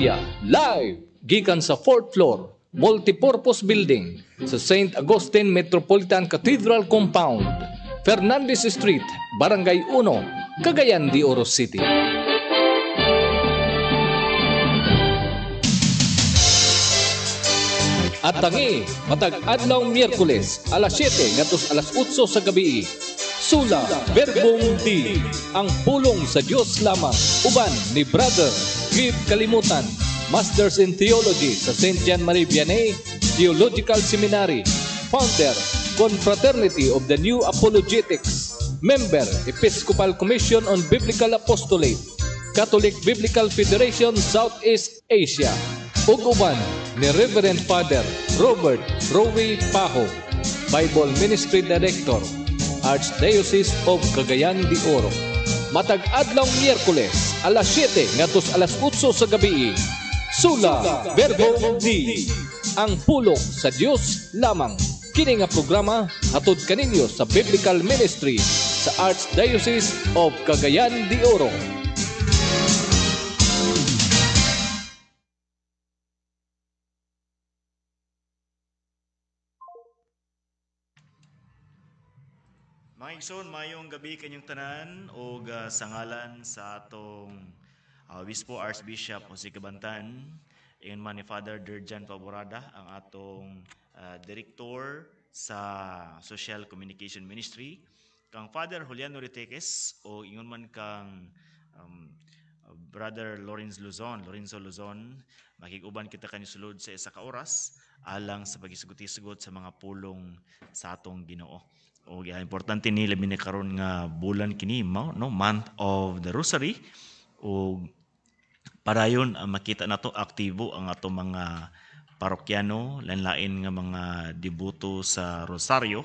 Biblia live gikan sa 4th floor, Multipurpose Building sa St. Augustine Metropolitan Cathedral Compound, Fernandez Street, Barangay 1, Cagayan de Oro City. At tangi, matag adlaw Miyerkules, alas 7 ngadto alas 8 sa gabi. Sula Verbum Dei, ang pulong sa Dios lamang, uban ni Brother Gib Kalimutan, Masters in Theology sa St. Jean Marie Vianney Theological Seminary, founder, Confraternity of the New Apologetics, member, Episcopal Commission on Biblical Apostolate, Catholic Biblical Federation Southeast Asia, ug uban ni Reverend Father Robert Rowie Pajo, Bible Ministry Director, Archdiocese of Cagayan de Oro. Matag adlaw Miyerkules, alas 7 ngadto alas 8 sa gabi. Sula Verbum Dei, ang pulong sa Dios lamang. Kini nga programa hatod kaninyo sa Biblical Ministry sa Archdiocese of Cagayan de Oro. Mga igsoon, mayong gabi kanyong tanan og sa ngalan sa atong Obispo Archbishop Jose Cabantan, ingon man ni Father Derjan Paborada, ang atong director sa Social Communication Ministry, kang Father Juliano Riteques o ingon man kang Brother Lorenzo Luzon, makig-uban kita kanyo sulod sa isa ka oras alang sa pagisugot-isugot sa mga pulong sa atong Ginoo. O importante ni labi na karon nga bulan kini no, month of the Rosary, o padayon makita nato aktibo ang atong mga parokyano, lain-lain nga mga deboto sa Rosario.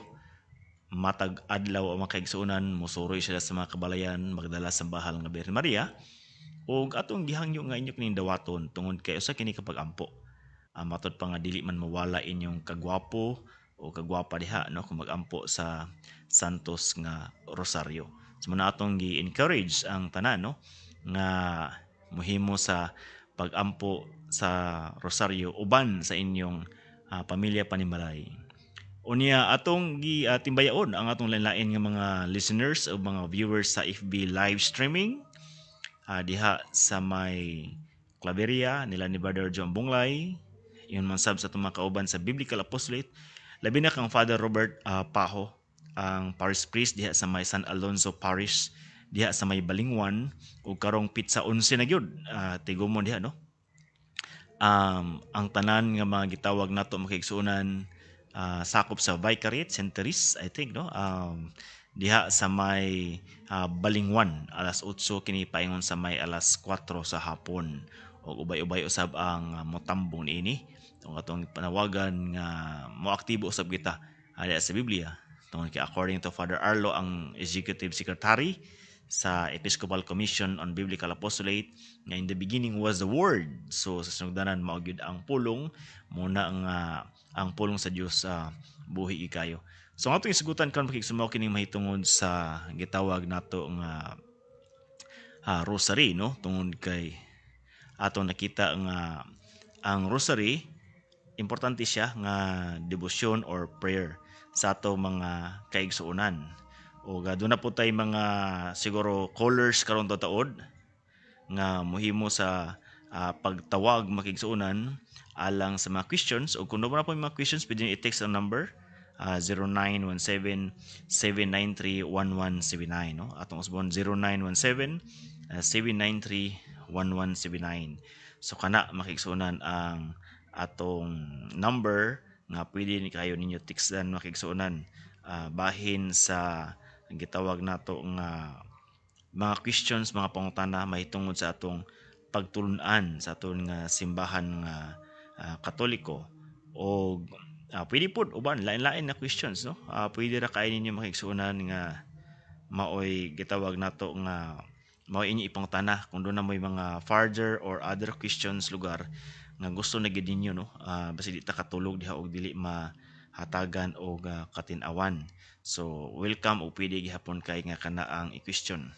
Matag adlaw ang mga kaigsuonan mosuroy sila sa mga kabalayan magdala sa bahal nga Birhen Maria, ug atong gihangyo nga inyo kining dawaton tungod kay usa kini kapag ampo. Matod pa nga dili man mawala inyong kagwapo o kagwapa diha no kung magampo sa Santos nga Rosario. So muna atong gi-encourage ang tanan no nga muhimo sa pagampo sa Rosario uban sa inyong pamilya panimalay. Unya atong gitimbayaon ang atong lain-lain nga mga listeners o mga viewers sa FB live streaming diha sa may Claveria nila ni Brother John Bunglay, yun man sab sa atong mga kauban sa Biblical Apostolate, labi na kang Father Robert Pajo, ang parish priest diha sa may San Alonso Parish diha sa may Balingwan, ug karong pizza 11 na gyud tigumon diha no. Ang tanan nga mga gitawag nato makigsuonan sakop sa Vicariate Centeris, I think no, diha sa may Balingwan alas 8 kini paingon sa may alas 4 sa hapon, ug ubay-ubay usab ang motambong niini ug atong panawagan nga moaktibo usab kita diha sa Biblia tungod kay according to Father Arlo, ang executive secretary sa Episcopal Commission on Biblical Apostolate, nga in the beginning was the Word. So sa sinugdanan mao gyud ang pulong, muna ang pulong sa Dios buhi ikayo. So ang atong isugutan karon pakigsumaw kining mahitungod sa gitawag nato nga rosary no, tungod kay atong nakita nga ang rosary importante siya nga devotion or prayer sa ato mga kaigsuonan. O doon na po tayo mga siguro callers karon taod nga muhimo sa pagtawag makigsuonan alang sa mga questions, o kung doon na po yung mga questions pwede nyo i-text ang number 0917-793-1179 no? Atong usbon 0917-793-1179. So kana makigsuonan ang atong number nga pwede ni kayo ninyo textan makigsuonan bahin sa gitawag nato nga mga questions, mga pangutana mahitungod sa atong pagtulun-an sa atong nga simbahan nga Katoliko. O pwede pod uban lain-lain na questions no. Pwede ra kay ninyo makigsuonan nga maoy gitawag nato nga maoy inyo ipangutana kung doon na moy mga further or other questions lugar nga gusto na gid ninyo no, basi di ta katulog diha og dili mahatagan og katin-awan. So welcome og pwede gihapon kay nga kana ang i-question.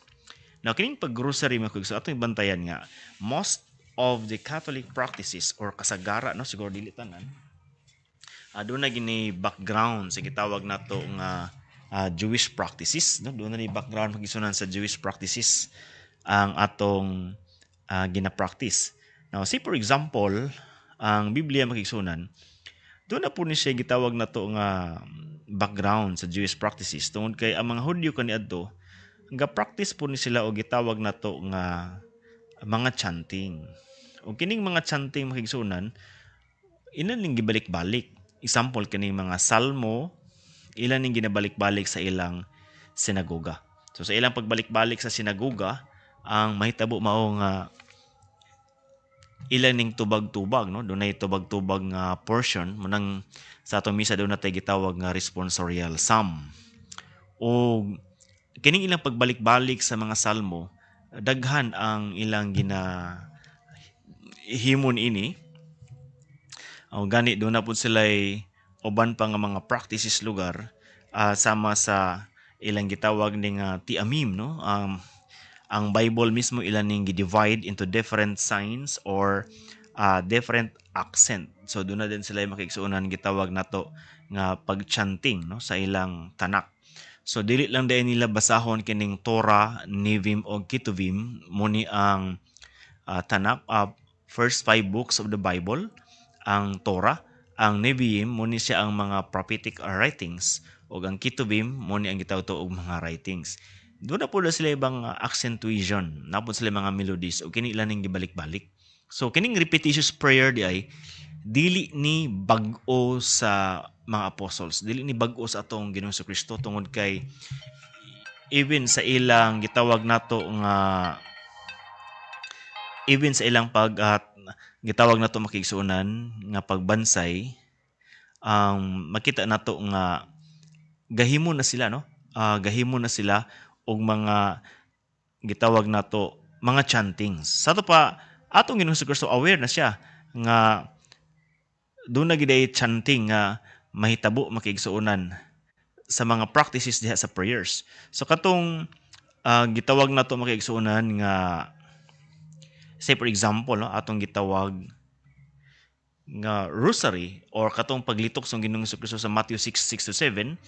Now kining pag-grocery mga kaigsoon, atong bantayan nga most of the Catholic practices or kasagara, no, siguro dili tanan, doon na gini background sa gitawag nato nga Jewish practices, no? Doon na ni background, pagisunan, sa Jewish practices ang atong gina-practice. Now, say for example, ang Biblia, makigsunan, doon na po ni siya gitawag nato nga background sa Jewish practices tungod kay ang mga Hudyo kaniadto ga-practice po ni sila og gitawag nato nga mga chanting. O kining mga chanting, makigsunan, ilan ning gibalik-balik. Example, kining mga salmo, ilan ning ginabalik-balik sa ilang sinagoga. So sa ilang pagbalik-balik sa sinagoga, ang mahitabo mao nga ilan ning tubag-tubag, no? Dunay tubag-tubag nga portion munang sa atong misa doon natay gitawag nga responsorial psalm. O kining ilang pagbalik-balik sa mga salmo, daghan ang ilang gina himon ini. O gani doon na pud sila uban pa nga mga practices lugar, sama sa ilang gitawag ning tiamim, no? Ang Bible mismo ilan ning gi-divide into different signs or different accent. So doon na din sila makigsuonan gitawag nato nga pag-chanting, no, sa ilang Tanak. So dili lang dahil nila basahon kining Torah, Nevim o Ketuvim mo ni ang Tanak, first five books of the Bible, ang Torah, ang Nevi'im mo ni siya ang mga prophetic writings, ug ang Ketuvim mo ni ang gitawag to og mga writings. Doon na po na sila ibang accentuation, na po sila mga melodies o kini ilan ning gibalik-balik. So kining repetitious prayer di ay dili ni bag-o sa mga apostles, dili ni bag-o sa atong Ginoong Kristo tungod kay even sa ilang gitawag nato nga even sa ilang pag gitawag nato, makigsuonan, nga pagbansay, ang makita nato nga gahimo na sila, no, gahimo na sila og mga gitawag nato mga chantings. Sa ato pa atong Ginoong Kristo, aware na siya nga doon na giday chanting nga mahitabo, makigsuonan, sa mga practices diha sa prayers. So katong gitawag nato, makigsuonan, nga say for example, no, atong gitawag nga rosary or katong paglitok sa Ginoong Kristo sa Matthew 6:6 to 7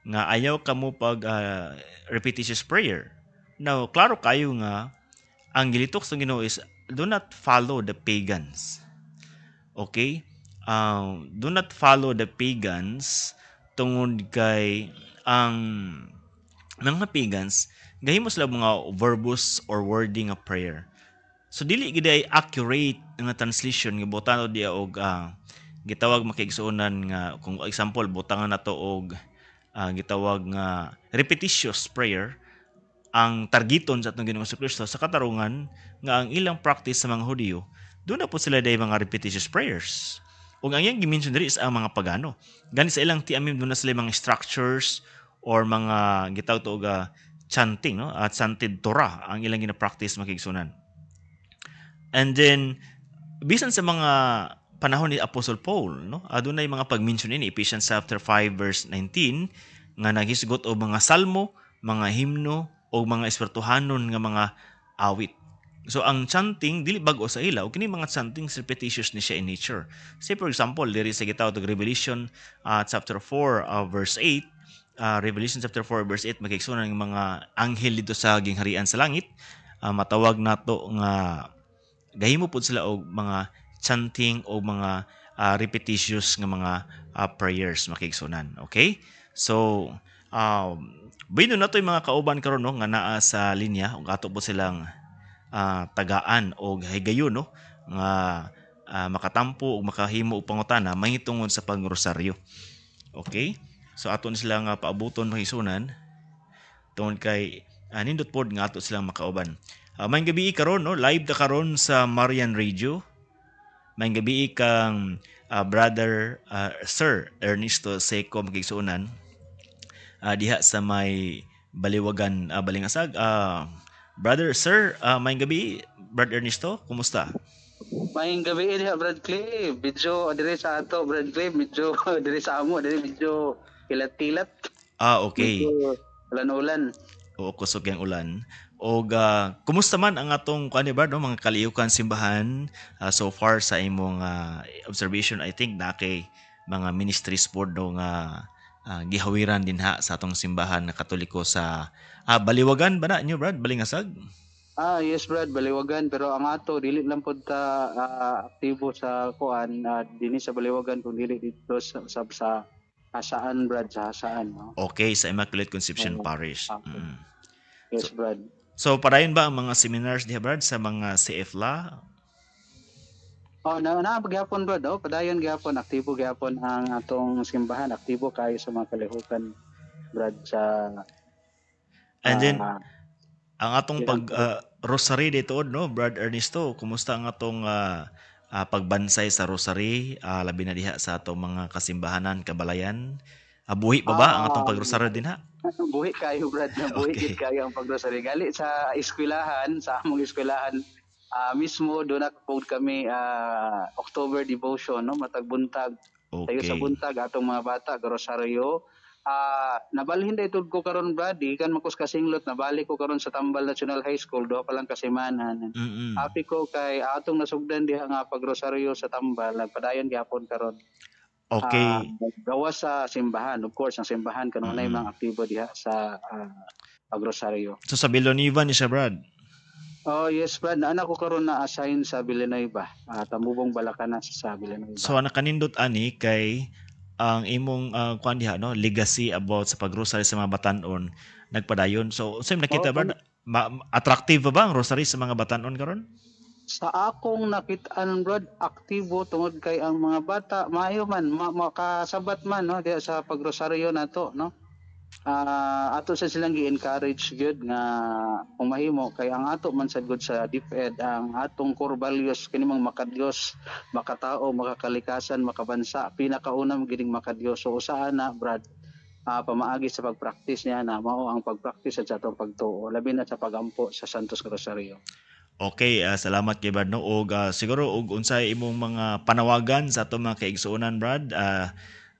nga ayaw kamo pag repetitious prayer. Now, klaro kayo nga ang gilitok sa Ginoo is do not follow the pagans. Okay? Do not follow the pagans tungod kay ang mga pagans gahimo sila mga verbose or wording of prayer. So dili gid ay accurate nga translation nga butangan diya og gitawag, makigsuonan, nga kung example butangan nato og gitawag nga repetitious prayer ang targeton sa atong Ginoong Kristo sa katarungan nga ang ilang practice sa mga Hudiyo, doon na po sila day mga repetitious prayers. Ug ang iyang gi-mention diri is ang mga pagano. Gani sa ilang tiamim doon na sila mga structures or mga gitawag to og chanting, no, at chanted Torah ang ilang gina-practice, makigsunan. And then bisan sa mga panahon ni Apostle Paul, no, adunay mga pag-mention ini, Ephesians chapter 5 verse 19, nga naghisgot og mga salmo, mga himno o mga espirituhanon nga mga awit. So ang chanting dili bag-o sa ila, ug kini mga chanting repetitious ni siya in nature. Say for example, diri sa gitawag og Revelation chapter 4 verse 8, Revelation chapter 4 verse 8, makigsunan ng mga anghel dito sa gingharian sa langit, matawag nato nga gahimo pud sila og mga chanting o mga repetitious nga mga prayers, makigsunan. Okay? So bueno nato yung mga kauban karon, no, nga naa sa linya ug ato po silang tagaan og higayon, no, nga makatampo ug makahimo og pangutana mahitungod sa pagrosaryo. Okay? So ato ni sila nga paabuton, mahisunan, tungod kay nindot pod nga ato silang makauban. Maayong gabi karon, no, live ta karon sa Marian Radio. Maayong gabi kang brother Sir Ernesto Seco, makigsuonan, diha sa may Baliwagan, Balingasag. Brother Sir, maayong gabi, Brother Ernesto, kumusta? Maayong gabi diha, Brad Clay. Medyo dire sa ato, Brad Clay, medyo dire sa amo, dire medyo kilat-kilat. Ah, okay. Medyo ulan-ulan. Oo, kusog yung ulan. Og kumusta man ang atong kuan, Brad, no, mga kaliukan simbahan so far sa imong observation? I think na kay mga ministries board, no, nga gihawiran dinha sa atong simbahan na Katoliko sa Baliwagan ba na nyo, Brad? Balingasag? Ah, yes, Brad, Baliwagan, pero ang ato dili lang pud ta aktibo sa kuan dinhi sa Baliwagan kung dili dito sa Jasaan, Brad, sa Jasaan, no. Okay, sa Immaculate Conception Oo. Parish. Okay. Yes, Brad. So padayon ba ang mga seminars diha, Brad, sa mga CFLA? Oh, na gyapon, Brad, oh, padayon gyapon, aktibo gyapon ang atong simbahan, aktibo kayo sa mga kalihukan, Brad, sa And then ang atong Yeah. pag rosary dito, no, Brad Ernesto, kumusta ang atong pagbansay sa rosary, labi na diha sa atong mga kasimbahanan, kabalayan? Buhi pa ba ang atong pagrosaryo dinha? Buhi kayo, Brad, na buhi gid kayo ang pagrosary. Gali sa eskwelahan, sa among eskwelahan mismo doon na po kami October devotion, no, matag buntag. Tayo sa buntag atong mga bata rosaryo. Nabalhin day tud ko karon, Brad, gikan man ko sa Kasinglot, nabalik ko karon sa Tambal National High School, duha pa lang ka semana. Happy ko kay atong nasugdan diha nga pagrosaryo sa Tambal, nagpadayon gyapon karon. Gawas sa simbahan, of course, ang simbahan kanunay mga aktibo diha sa pagrosaryo. So sa Villanueva ni siya, Brad. Oh, yes, Brad, naa ko karon na assign sa Villanueva, Tamubong Balacanas sa Villanueva. So nakanindot ani kay ang imong kuan diha, no, legacy about sa pagrosary sa mga batan-on nagpadayon. So unsay nakita, Brad? Attractive ba ba ang rosary sa mga batan-on karon? Sa akong nakitaan, Brad, aktibo tungod kay ang mga bata maayo man makasabat man, no, diha sa pagrosaryo nato, no. Ato sa silang gi-encourage gyud nga kung mahimo kay ang ato man sad gud sa DepEd, ang atong core values kini mang makadiyos, makatao, makakalikasan, makabansa, pinakauna gining makadiyos. So usaha na, Brad, pamaagi sa pagpractice niya na mao ang pagpractice sa atong pagtuo, labi na sa pagampo sa Santos Rosario. Okay, salamat kay Brad, no. Og siguro og unsay imong mga panawagan sa atong mga kaigsuonan, Brad,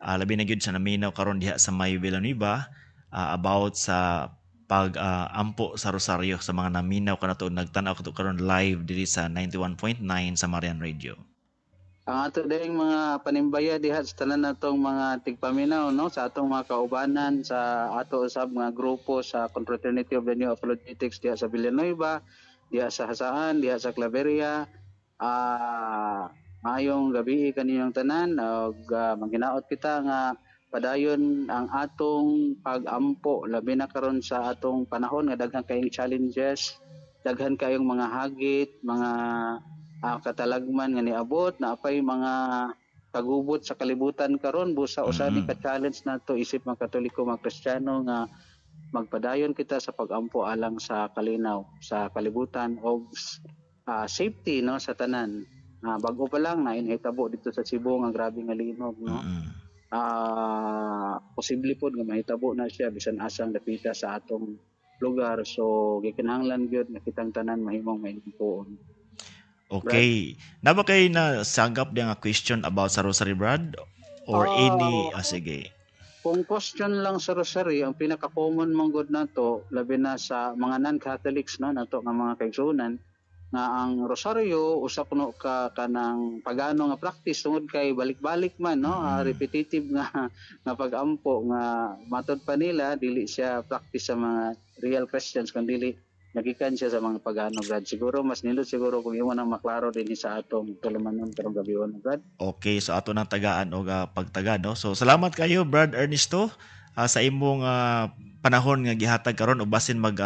labi na gyud sa naminaw karon diha sa May Villanueva about sa pag ampo sa rosaryo sa mga naminaw kanato, nagtan-aw kato karon live diri sa 91.9 sa Marian Radio. Ang ato ding mga panimbaya diha sa tanan natong mga tigpaminaw, no, sa atong mga kaubanan sa ato usab mga grupo sa Confraternity of the New Apologetics diha sa Villanueva, diha sa Jasaan, diha sa Claveria, maayong gabi kaninyong tanan ug manghinaot kita nga padayon ang atong pag-ampo, labi na karon sa atong panahon nga daghan kayong challenges, daghan kayong mga hagit, mga katalagman nga niabot, naapay mga kagubot sa kalibutan karon. Busa usa ni ka challenge nato isip mga Katoliko, mga Kristiyano, nga magpadayon kita sa pag-ampo alang sa kalinaw sa kalibutan o safety, no, sa tanan. Bago pa lang na inhitabo dito sa Cebu nga grabe nga linog, no. Posible pod nga mahitabo na siya bisan asang dapita sa atong lugar, so gikinahanglan gyud nga kitang tanan mahimong mainumpuon. Okay. Naa ba kay na sagap diya nga question about sa rosary, Brad, or any sige. Kung question lang sa rosary, ang pinaka-common man gud nato, labi na sa mga non-Catholics, no, nato nga mga kaigsuonan, nga ang rosaryo usa kuno ka kanang pagano nga practice tungod kay balik-balik man, no, repetitive nga nga pag-ampo nga matod pa nila dili siya practice sa mga real Christians kun dili nagikan siya sa mga pagano, Brad. Siguro mas nindot siguro kung imo nang maklaro dinhi sa atong tulumanon karong gabion, Brad. Okay, so ato nang tagaan og pagtaga, no. So salamat kayo, Brad Ernesto, sa imong panahon nga gihatag karon ug basin mag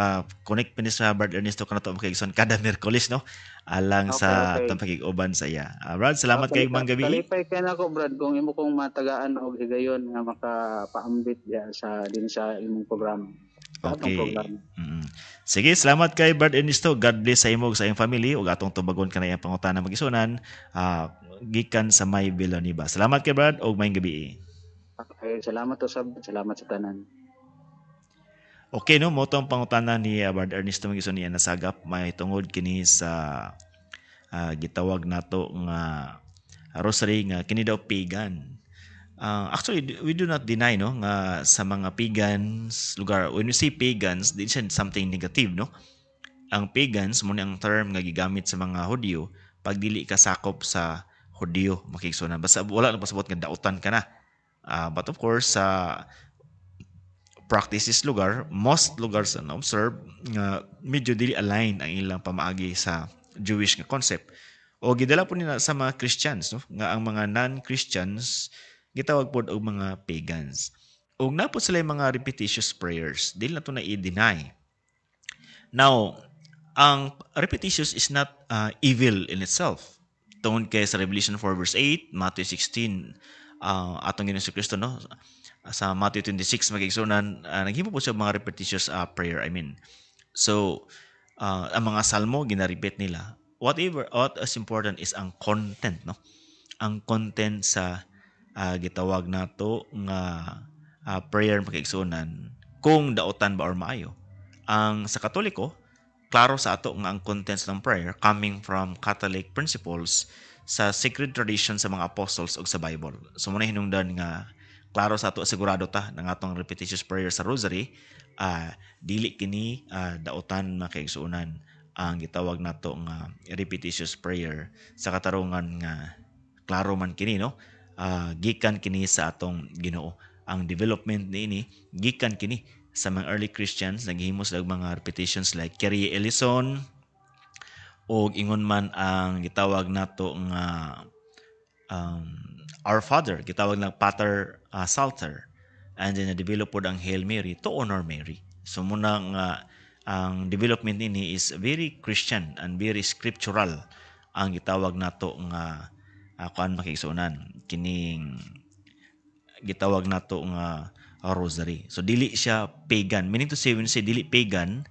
connect pa ni sa Brad Ernesto kanato mga kaigsoon kada Miyerkules, no, alang sa atong pakig-uban sa iya. Brad, salamat kay mang gabi. Kalipay kay nako, Brad, kung imo kong matagaan og higayon nga makapaambit diha sa din sa imong programa. Sa atong programa. Sige, salamat kay Brad Ernesto. God bless sa imo ug sa imong family ug atong tubagon kanay ang pangutana mag-isunan gikan sa May Villanueva. Salamat kay Brad ug maayong gabi. Okay, salamat usab, salamat sa tanan. Okay, no, mo tong pangutana ni Brad Ernesto mag-isuon niya nasagap may tungod kini sa gitawag nato nga rosary nga kini daw pagan. Actually, we do not deny, no, nga sa mga pagans lugar, when we say pagans, di siya something negative, no. Ang pagans mo ni ang term nga gigamit sa mga Hudyo pag dili ka sakop sa Hudyo, mga kaigsuonan. Basta wala na pasabot nga dautan ka na. But of course, sa practices lugar, most lugar sa na-observe nga medyo dili align ang ilang pamaagi sa Jewish nga concept. O gidala po nila sa mga Christians, no? Nga ang mga non-Christians gitawag pod og mga pagans. Og naa pod sila mga repetitious prayers. Dili na to na i-deny. Now, ang repetitious is not evil in itself. Tungod kay sa Revelation 4 verse 8, Matthew 16, atong Ginoong Kristo, no? Sa Matthew 26, mga kaigsuonan, naghimo po siya mga repetitious prayer, I mean. So, ang mga salmo gina-repeat nila. Whatever, what is important is ang content, no? Ang content sa gitawag nato nga prayer, mga kaigsuonan, kung dautan ba or maayo. Ang sa Katoliko, klaro sa ato nga ang contents ng prayer coming from Catholic principles sa sacred tradition sa mga apostles ug sa Bible. So mao na hinungdan nga klaro sa ato, sigurado ta ng atong repetitious prayer sa rosary, dili kini dautan, mga kaigsuonan, ang gitawag nato nga repetitious prayer sa katarungan nga klaro man kini, no, gikan kini sa atong Ginoo. Ang development niini gikan kini sa mga early Christians. Naghimo sila og mga repetitions like Kyrie eleison og ingon man ang gitawag nato nga Our Father, gitawag lang Pater Psalter, and then na-develop pod ang Hail Mary to honor Mary. So muna nga ang development nini is very Christian and very scriptural ang gitawag nato nga kuan, mga kaigsuonan, kining gitawag nato nga rosary. So dili siya pagan. Meaning to say, when say dili pagan,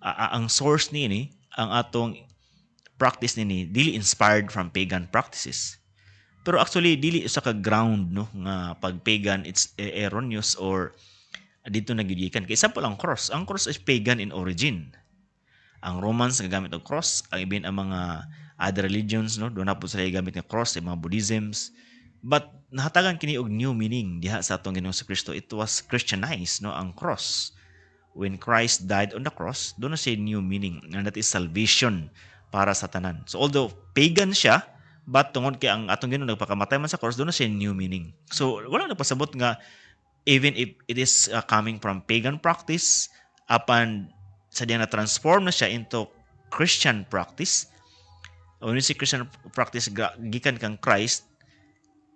ang source niini, ang atong practice nini dili inspired from pagan practices. Pero actually dili sa ka ground, no, nga pag pagan it's erroneous or dito nagigikan. Kay example, ang cross. Ang cross is pagan in origin. Ang Romans nga gamit og cross, ang ibin ang mga other religions, no, doon na po sila gamit nga cross, yung mga Buddhisms. But nahatagan kini og new meaning diha sa atong Ginoong Kristo. It was Christianized, no, ang cross. When Christ died on the cross, doon na siya new meaning, and that is salvation para sa tanan. So although pagan siya, but tungod kay ang atong Ginoo nagpakamatay man sa cross, doon na siya new meaning. So wala na pasabot nga even if it is coming from pagan practice, apan sa diya na transform na siya into Christian practice. When we say Christian practice, gikan kang Christ,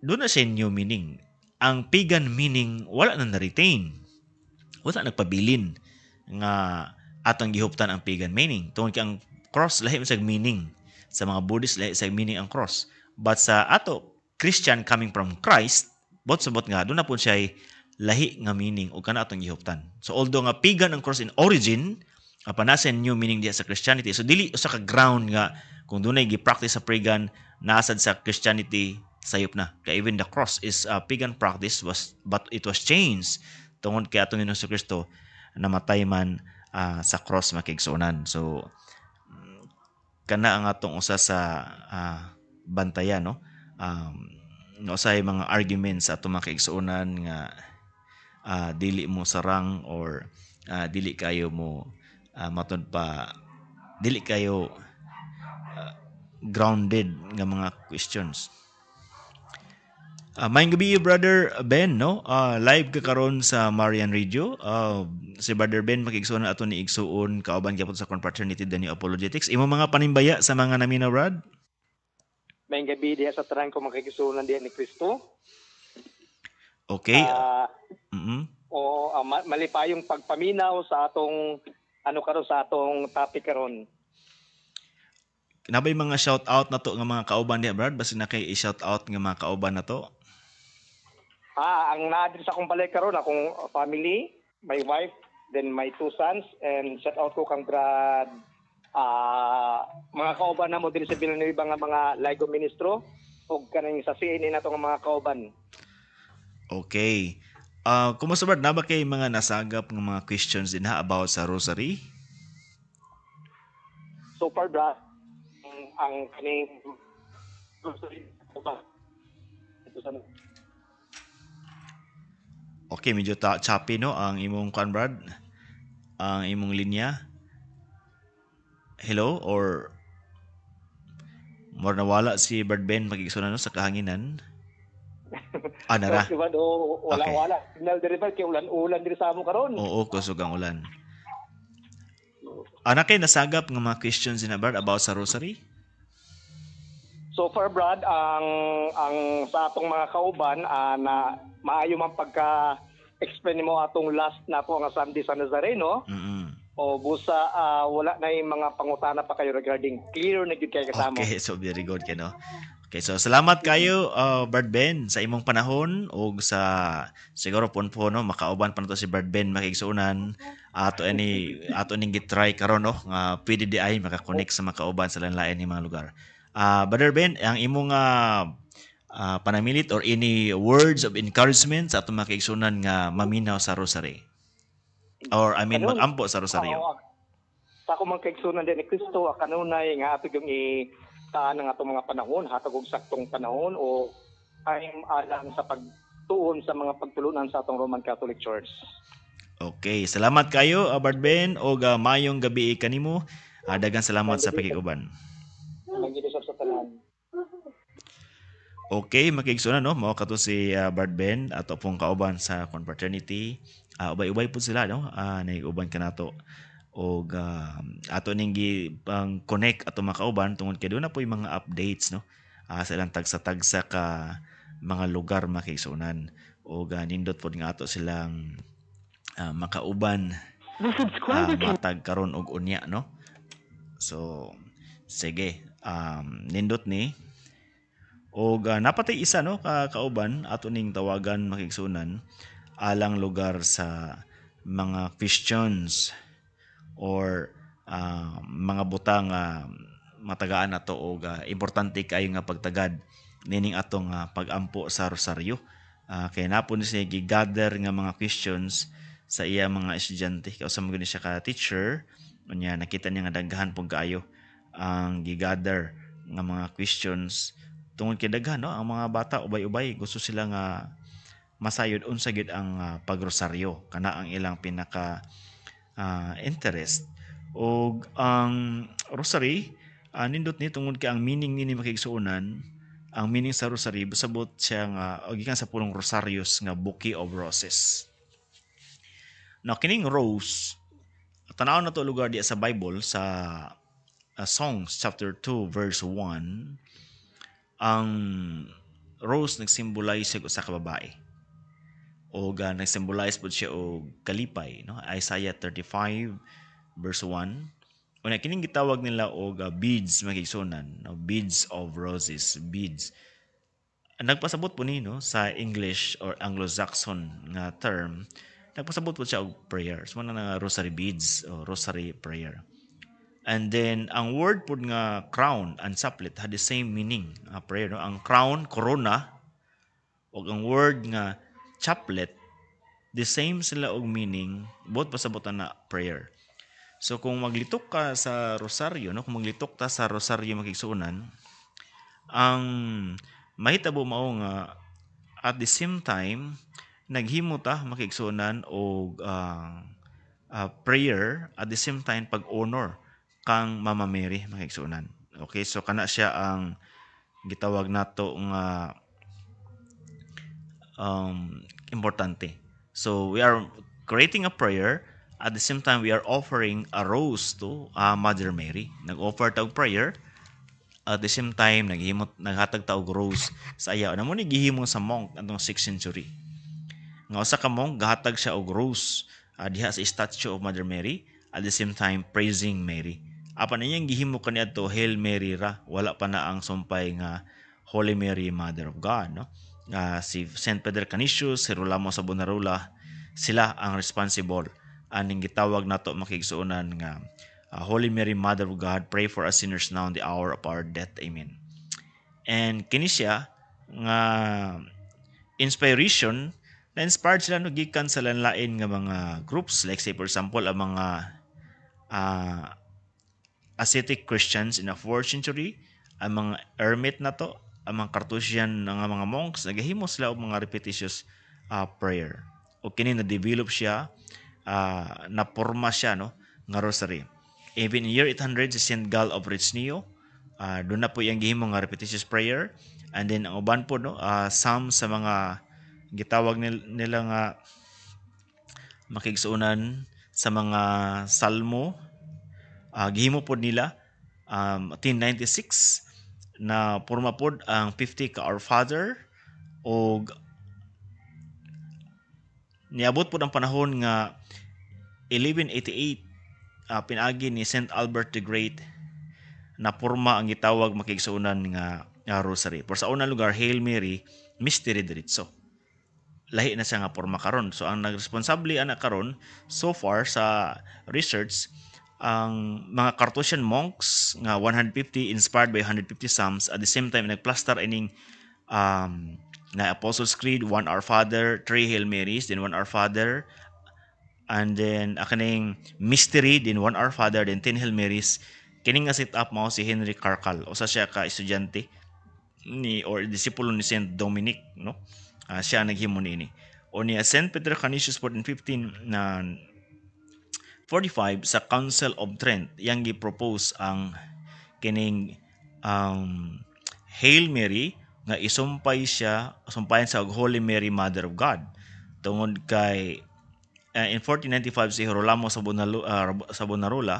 doon na siya new meaning. Ang pagan meaning wala na na-retain. Wala nagpabilin nga atong gihuptan ang pagan meaning. Tungod kay ang cross lahi man sa meaning. Sa mga Buddhist, lahi sa meaning ang cross. But sa ato Christian coming from Christ, bot sabot nga doon na po siya lahi nga meaning o kana atong gihuptan. So although nga pagan ang cross in origin, apan nasa new meaning diya sa Christianity. So dili usa ka ground nga kung dunay gi-practice sa pagan, nasad sa Christianity sayop na. Kay even the cross is a pagan practice was but it was changed tungod kay atong Ginoong Kristo namatay man sa cross, mga kaigsuonan. So kana ang atong usa sa bantayan, no, nga usay mga arguments sa atong mga kaigsuonan nga dili mo sarang or dili kayo mo matud pa dili kayo grounded nga mga questions. Maayong gabi, Brother Ben, no? Live ka karon sa Marian Radio. Si Brother Ben, mga kaigsuonan, ato ni igsuon kauban gyapon sa Confraternity The New Apologetics. Imo mga panimbaya sa mga naminaw, Brad? Maayong gabi diha sa tanan ko mga kaigsuonan diha ni Kristo. Okay. O malipayong pagpaminaw sa atong ano karon, sa atong topic karon. Nabay mga shout out na to nga mga kauban diha, Brad? Basta na kay i-shout out nga mga kauban na to. Ang naa diri sa akong balay karon, akong family, my wife, then my two sons, and shout out ko kang Brad, mga kauban namo diri sa Villanueva nga mga Laigo Ministro ug kaning sa CNA nato nga mga kauban. Okay. Kumusta, Brad? Naa ba kay mga nasagap nga mga questions din ha about sa rosary? So far, Brad, ang kaning ito sa Okay, medyo choppy, no, ang imong kuan, Brad. Ang imong linya. Hello, or more nawala si Brad Ben, mga kaigsuonan, no, sa kahanginan. Ah, nara. Diba, do, wala wala. Signal diri ba kay ulan-ulan diri sa amo karon. Oo, kusog ang ulan. Ana kay nasagap nga mga questions na, Brad, about sa rosary? So far, Brad, ang sa atong mga kauban na maayo man pagka explain nimo atong last na po nga Sunday sa Nazareno. O busa wala na yung mga pangutana pa kayo regarding, clear na gyud kay kasamo. Okay, so very good kay, no. Okay, so salamat kayo, Brad Ben, sa imong panahon ug sa siguro pon po, no, makauban pa nato si Brad Ben, mga kaigsuonan. Ato ani ato ning gitry karon, no, nga pwede di ay maka-connect sa makauban sa lain-lain ni mga lugar. Brother Ben, ang imong panamilit or any words of encouragement sa atong mga kaigsuonan nga maminaw sa rosary? Or I mean magampo sa rosaryo. Oo. Sa akong mga kaigsunan din ni Kristo, kanunay nga ato yung i-taan ang atong mga panahon, hatag og saktong panahon o time alang sa pagtuon sa mga pagtulunan sa atong Roman Catholic Church. Okay, salamat kayo, Brad Ben, og mayong gabi kanimo. Daghang salamat sa pakiguban. Magyud sa tanan. Okay, mga kaigsuonan, no, mao kato si Brad Ben, ato pong kauban sa confraternity. Ubay-ubay po sila, no? Naiguban kanato og ato ning gi pang connect ato mga kauban tungod kay doon na po yung mga updates, no, sa ilang tagsa-tagsa ka mga lugar, mga kaigsuonan, og nindot pod nga ato silang makauban matag karon og unya, no. So sige, nindot ni og napatay isa, no, ka kauban ato ning tawagan, mga kaigsuonan, alang lugar sa mga questions or mga butang matagaan nato og importante kayo nga pagtagad nining atong pag-ampo sa rosaryo. Kay napon siya gigather nga mga questions sa iya mga estudyante kay usa man gud ni siya ka teacher. Unya nakita niya nga daghan pud kaayo ang gigather nga mga questions tungod kay daghan, no, ang mga bata, ubay-ubay gusto sila nga masayod unsa gyud ang pagrosaryo. Kana ang ilang pinaka interest. Og ang rosary, nindot ni tungod kay ang meaning nini, mga kaigsuonan, ang meaning sa rosary sabot siya nga og gikan sa pulong rosarius nga bouquet of roses. Now, kining rose, tanaw na to lugar diya sa Bible sa Songs chapter 2 verse 1. Ang rose nagsimbolize siya usa ka babae o nagsimbolize pud siya og kalipay, no. Isaiah 35 verse 1. Una kining gitawag nila og beads, mga kaigsuonan, no, beads of roses, beads. Nagpasabot po ni, no, sa English or Anglo-Saxon nga term, nagpasabot po siya og prayer. So na nga rosary beads o rosary prayer. And then ang word pud nga crown and chaplet had the same meaning, prayer, no. Ang crown, corona, ug ang word nga chaplet, the same sila og meaning, both pasabotan na prayer. So kung maglitok ka sa rosaryo, no, kung maglitok ta sa rosaryo, mga kaigsuonan, ang mahitabo mao nga at the same time naghimo ta, mga kaigsuonan, og prayer, at the same time pag-honor kang Mama Mary, mga kaigsuonan. Okay, so kana siya ang gitawag nato nga importante. So we are creating a prayer, at the same time we are offering a rose to Mother Mary. Nag-offer ta og prayer, at the same time naghimot naghatag ta og rose sa iya. Mao ni gihimo sa monk atong 6th century. Nga usa ka monk, gahatag siya og rose diha sa statue of Mother Mary, at the same time praising Mary. Apan iyang gihimo kaniadto, Hail Mary ra, wala pa na ang sumpay nga Holy Mary, Mother of God, no. Si Saint Peter Canisius, Girolamo Savonarola, sila ang responsible aning gitawag nato, mga kaigsuonan, nga Holy Mary, Mother of God, pray for us sinners now in the hour of our death. Amen. And kini siya nga inspiration, na inspired sila, no, gikan sa lain nga mga groups, like say for example ang mga ascetic Christians in the 4th century, ang mga hermit na to, ang mga Carthusian nga mga monks, nagahimo sila og mga repetitious prayer. O kini na develop siya, na porma siya, no, nga rosary. Even in year 800, si Saint Gall of Ricnio, doon na po iyang gihimo nga repetitious prayer. And then ang uban po, no, some sa mga gitawag nila nga, makigsuonan, sa mga salmo, gihimo pod nila 1096 na porma pod ang 50 ka Our Father. Og niabot pod ang panahon nga 1188, pinaagi ni Saint Albert the Great, na porma ang gitawag, makigsuonan, nga rosary. Por sa unang lugar, Hail Mary, Mystery diretso. Lahi na siya nga porma karon. So ang nagresponsable ana karon, so far sa research, ang mga Carthusian monks nga 150, inspired by 150 psalms. At the same time, nagplastar ining na Apostles' Creed, one Our Father, three Hail Marys, then one Our Father, and then akaning Mystery, then one Our Father, then 10 Hail Marys. Kini nga set up mao si Henry Carcal, usa siya ka estudyante ni or disipulo ni Saint Dominic, no? Siya ang naghimo niini. O niya Saint Peter Canisius, 1415 na 45, sa Council of Trent, yang gi-propose ang kining Hail Mary nga isumpay siya, sumpayan sa Holy Mary, Mother of God, tungod kay in 1495 si Girolamo Savonarola,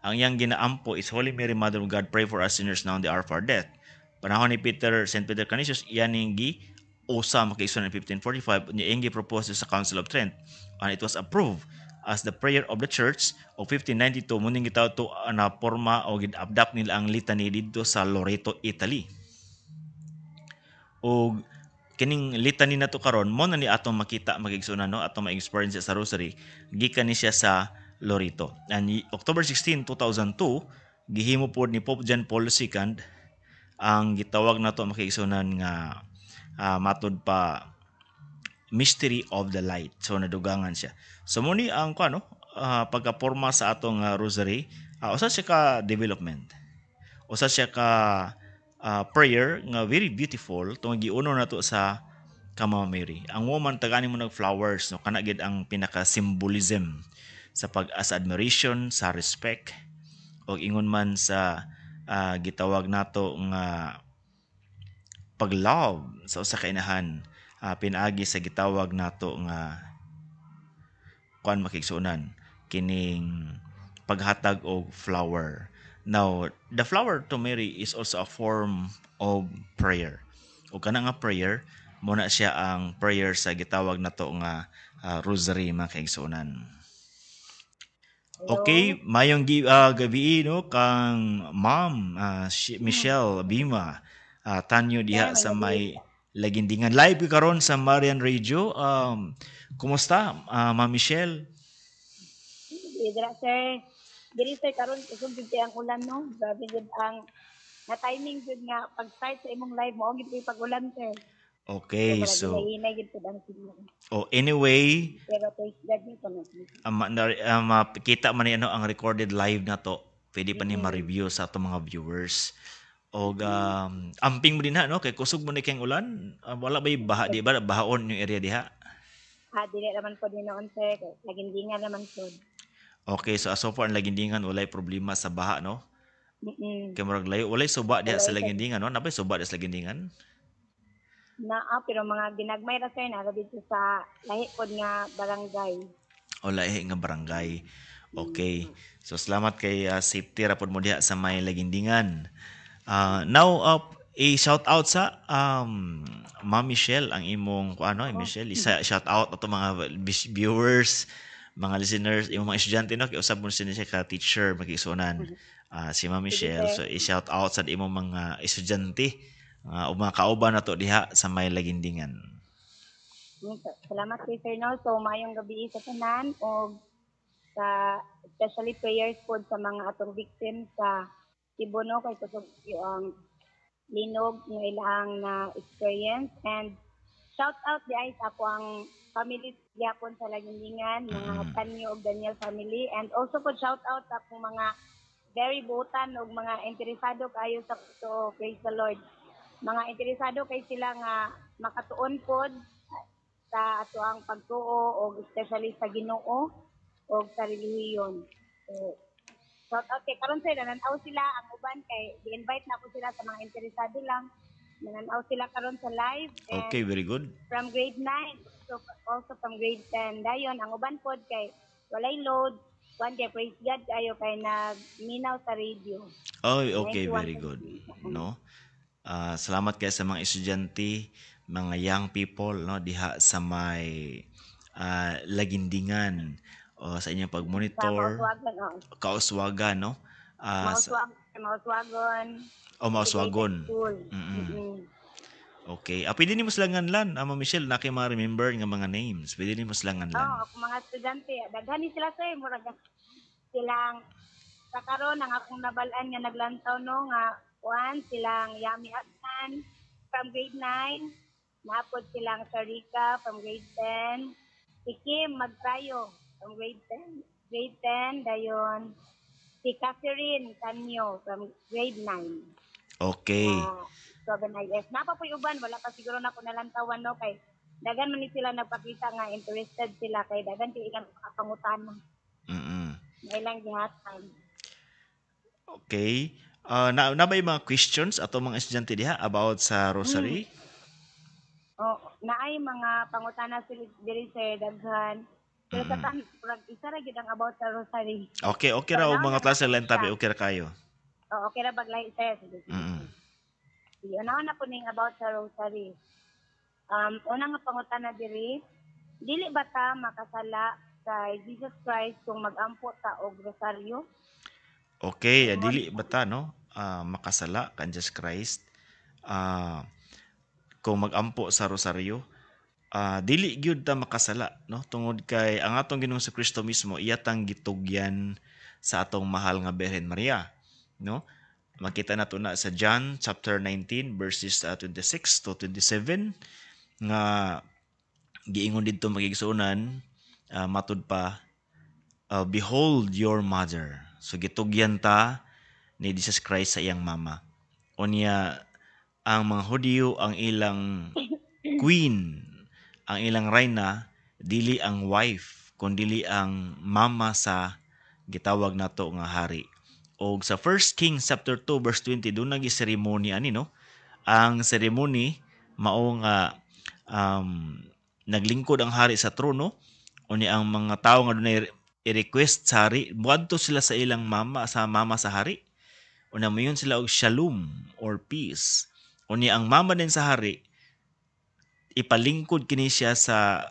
ang iyang ginaampo is "Holy Mary, Mother of God, pray for us sinners now and the hour of our death." Panahon ni Peter Saint Peter Canisius, iyan ning gi usa, makigsuonan, in 1545 niya iyang gi-propose sa Council of Trent and it was approved as the prayer of the church. O 1592 mo ning gitawag to na porma o gid-adapt nila ang litany didto sa Loreto, Italy. O kining litany na to karon mo na ni atong makita, magigsuonan, no, atong ma-experience sa rosary, gikan ni siya sa Loreto. And October 16, 2002, gihimo pod ni Pope John Paul II ang gitawag nato, makigsuonan, nga matud pa Mystery of the Light. So nadugangan siya. So mo ni ang kuno pagkaporma sa atong rosary, usa siya ka development. Usa siya ka prayer nga very beautiful tungod giuno nato sa Mama Mary. Ang woman tagani mo nag flowers, no, kana gid ang pinaka symbolism sa pag as admiration, sa respect o ingon man sa gitawag nato nga pag-love sa usa ka inahan, pinaagi sa gitawag nato nga kuan, makigsuonan, kining paghatag og flower. Now, the flower to Mary is also a form of prayer. O kana nga prayer, mo na siya ang prayer sa gitawag nato nga rosary, mga kaigsuonan. Okay, mayong gabi, no, kang Ma'am Michelle Bima Tanyo diha sa may Lagindingan. Live karon sa Marian Radio. Kumusta, Ma'am Michelle? Dira, sir. Diri, sir, karon kusog jud kay ang ulan, no. Grabe jud ang na timing jud nga pag-start sa imong live mo gid pag ulan, sir. Okay, so hinay gid pud ang signal. Oh, anyway, pero praise God nito, no. Makita man ni ano ang recorded live na to. Pwede pa ni ma-review sa atong mga viewers. Og amping mo din ha, no, kay kusog mo ni kayong ulan. Wala ba baha di ba, bahaon yung area diha? Ah, dili naman po din noon, sir. Lagindingan naman po. Okay, so so far ang Lagindingan walay problema sa baha, no? Mm. Kay murag layo, walay suba diha sa Lagindingan, no? Nabay suba diha sa Lagindingan? Naa, pero mga ginagmay ra, sir, naa dito sa lahi pod nga barangay. O lahi nga barangay. Okay. So salamat kay safety ra pod mo diha sa may Lagindingan. Now i-shout out sa Ma'am Michelle ang imong ano, oh. Michelle, isa shout out ato mga viewers, mga listeners, imong mga estudyante, no, kay usab mo siya ka teacher, magigsuonan. Si Ma'am Michelle, so i-shout out sa imong mga estudyante o mga kauban nato diha sa may Lagindingan. Salamat kay sir, no. So maayong gabi sa tanan og sa especially prayers pod sa mga atong victims sa Cebu, no, kay kusog ang linog nga ilang na experience, and shout out di ay sa ako ang family gyapon sa Lagindingan, mga Tanyo ug Daniel family, and also po shout out sa akong mga very buotan og mga interesado kayo sa to, praise the Lord, mga interesado kay sila nga makatuon pod sa ato ang pagtuo og especially sa Ginoo og sa relihiyon. So, Shout out kay karon, sir, nananaw sila ang uban kay gi-invite na ako sila sa mga interesado lang. Nananaw sila karon sa live and Okay, very good. From grade 9, so also from grade 10. Dayon ang uban pod kay walay load. One day, praise God kayo kay nagminaw sa radio. Oh, okay, very 91.3. good. No? Salamat kay sa mga estudyante, mga young people, no, diha sa may Lagindingan o sa inyong Sa pag-monitor, Mauswagon, oh. Kauswagan, no? Mauswagon. O Mauswagon. Integrated School. Okay. Pwede nimo sila nganlan, Ma'am Michelle, na kay ma-remember nga mga names. Pwede nimo sila nganlan. Oo, ako mga estudyante, daghan ni sila, sir, murag silang sa karon ang akong nabal-an nga naglantaw, no, nga kuan silang Yami Hassan from grade 9, napod silang Sarika from grade 10, si Kim Magtrayo from grade 10, grade 10 dayon si Catherine Canyo from grade 9. 7 IS. Napa po'y uban, wala pa siguro na ko nalantawan, no, kay daghan man ni sila nagpakita nga interested sila kay daghan kay ilang pangutana na ilang gihatag. Okay. Na ba yung mga questions ato mga estudyante diha about sa rosary? Oh, naay mga pangutana sila diri, sir, daghan. Pero sa murag isa ra gyud ang about sa rosary. Okay ra So, og mga nauna klase na lang tabi, siya. Okay ra kayo. Oh, okay ra baglahi, sir? Sige, sige. Sige, unahon na ko ning about sa rosary. Una nga pangutana diri, dili ba ta makasala kay Jesus Christ kung magampo ta og rosaryo? Okay, dili ba ta, no, makasala kan Jesus Christ kung magampo sa rosaryo? Dili gyud ta makasala, no, tungod kay ang atong Ginoong Kristo mismo iya tang gitugyan sa atong mahal nga Birhen Maria, no? Makita nato na sa John chapter 19 verses 26 to 27 nga giingon didto, mga igsuonan, matud pa, "Behold your mother." So gitugyan ta ni Jesus Christ sa iyang mama. Unya ang mga Hudiyo, ang ilang queen, ang ilang reyna, dili ang wife kundili ang mama sa gitawag nato nga hari. Og sa 1 Kings chapter 2 verse 20, doon nagi ceremony ani, no? Ang ceremony mao nga naglingkod ang hari sa trono, unya ang mga tawo nga dunay i-request sa hari muadto sila sa ilang mama, sa mama sa hari. Unya moingon sila og shalom or peace. Unya ang mama din sa hari ipalingkod kini siya sa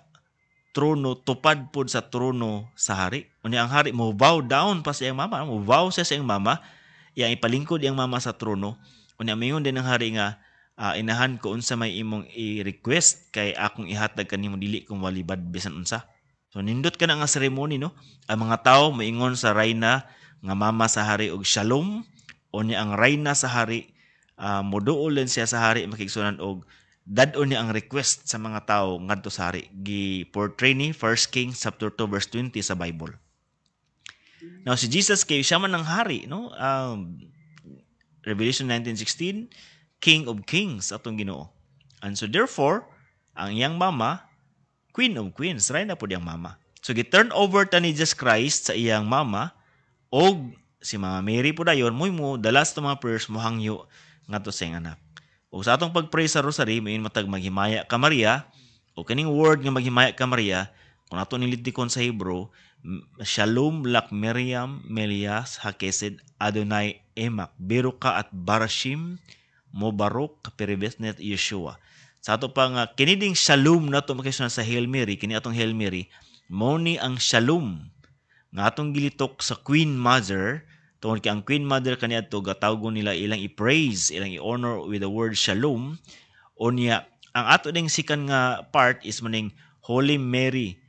trono, tupad pod sa trono sa hari. Unya ang hari mo bow down pa sa iyang mama, mo bow siya sa iyang mama, iyang ipalingkod iyang mama sa trono. Unya moingon din ang hari nga, "Inahan ko, unsa may imong i-request kay akong ihatag kanimo, dili kong walibad bisan unsa." So nindot ka na nga ceremony, no? Ang mga tao moingon sa reyna nga mama sa hari og shalom. Unya ang reyna sa hari moduol din siya sa hari, mga igsuonan, og dad-on niya ang request sa mga tao ngadto sa hari. Gi-portray ni 1 Kings chapter 2 verse 20 sa Bible. Now si Jesus kay siya man ang hari, no? Revelation 19:16, King of Kings atong Ginoo. And so therefore, ang iyang mama, Queen of Queens, reyna pod iyang mama. So gi-turn over ta ni Jesus Christ sa iyang mama, og si Mama Mary po dayon mo'y mo dala sa mga prayers, mo hangyo ngadto sa iyang anak. O sa atong pag-pray sa rosary, may matag "Maghimaya ka Maria," o kaning word nga "Maghimaya ka Maria," kung ato nilitikon sa Hebrew, Shalom lak Miriam Melias Hakesed Adonai Emak Beruka at Barashim Mobarok Peribesnet Yeshua. Sa ato pa nga kini ding shalom nato makisunan sa Hail Mary, kini atong Hail Mary, mao ni ang shalom nga atong gilitok sa Queen Mother, tungod kay ang Queen Mother kaniadto gatawgon nila, ilang i-praise, ilang i-honor with the word shalom. Unya ang ato ding second nga part is maning "Holy Mary,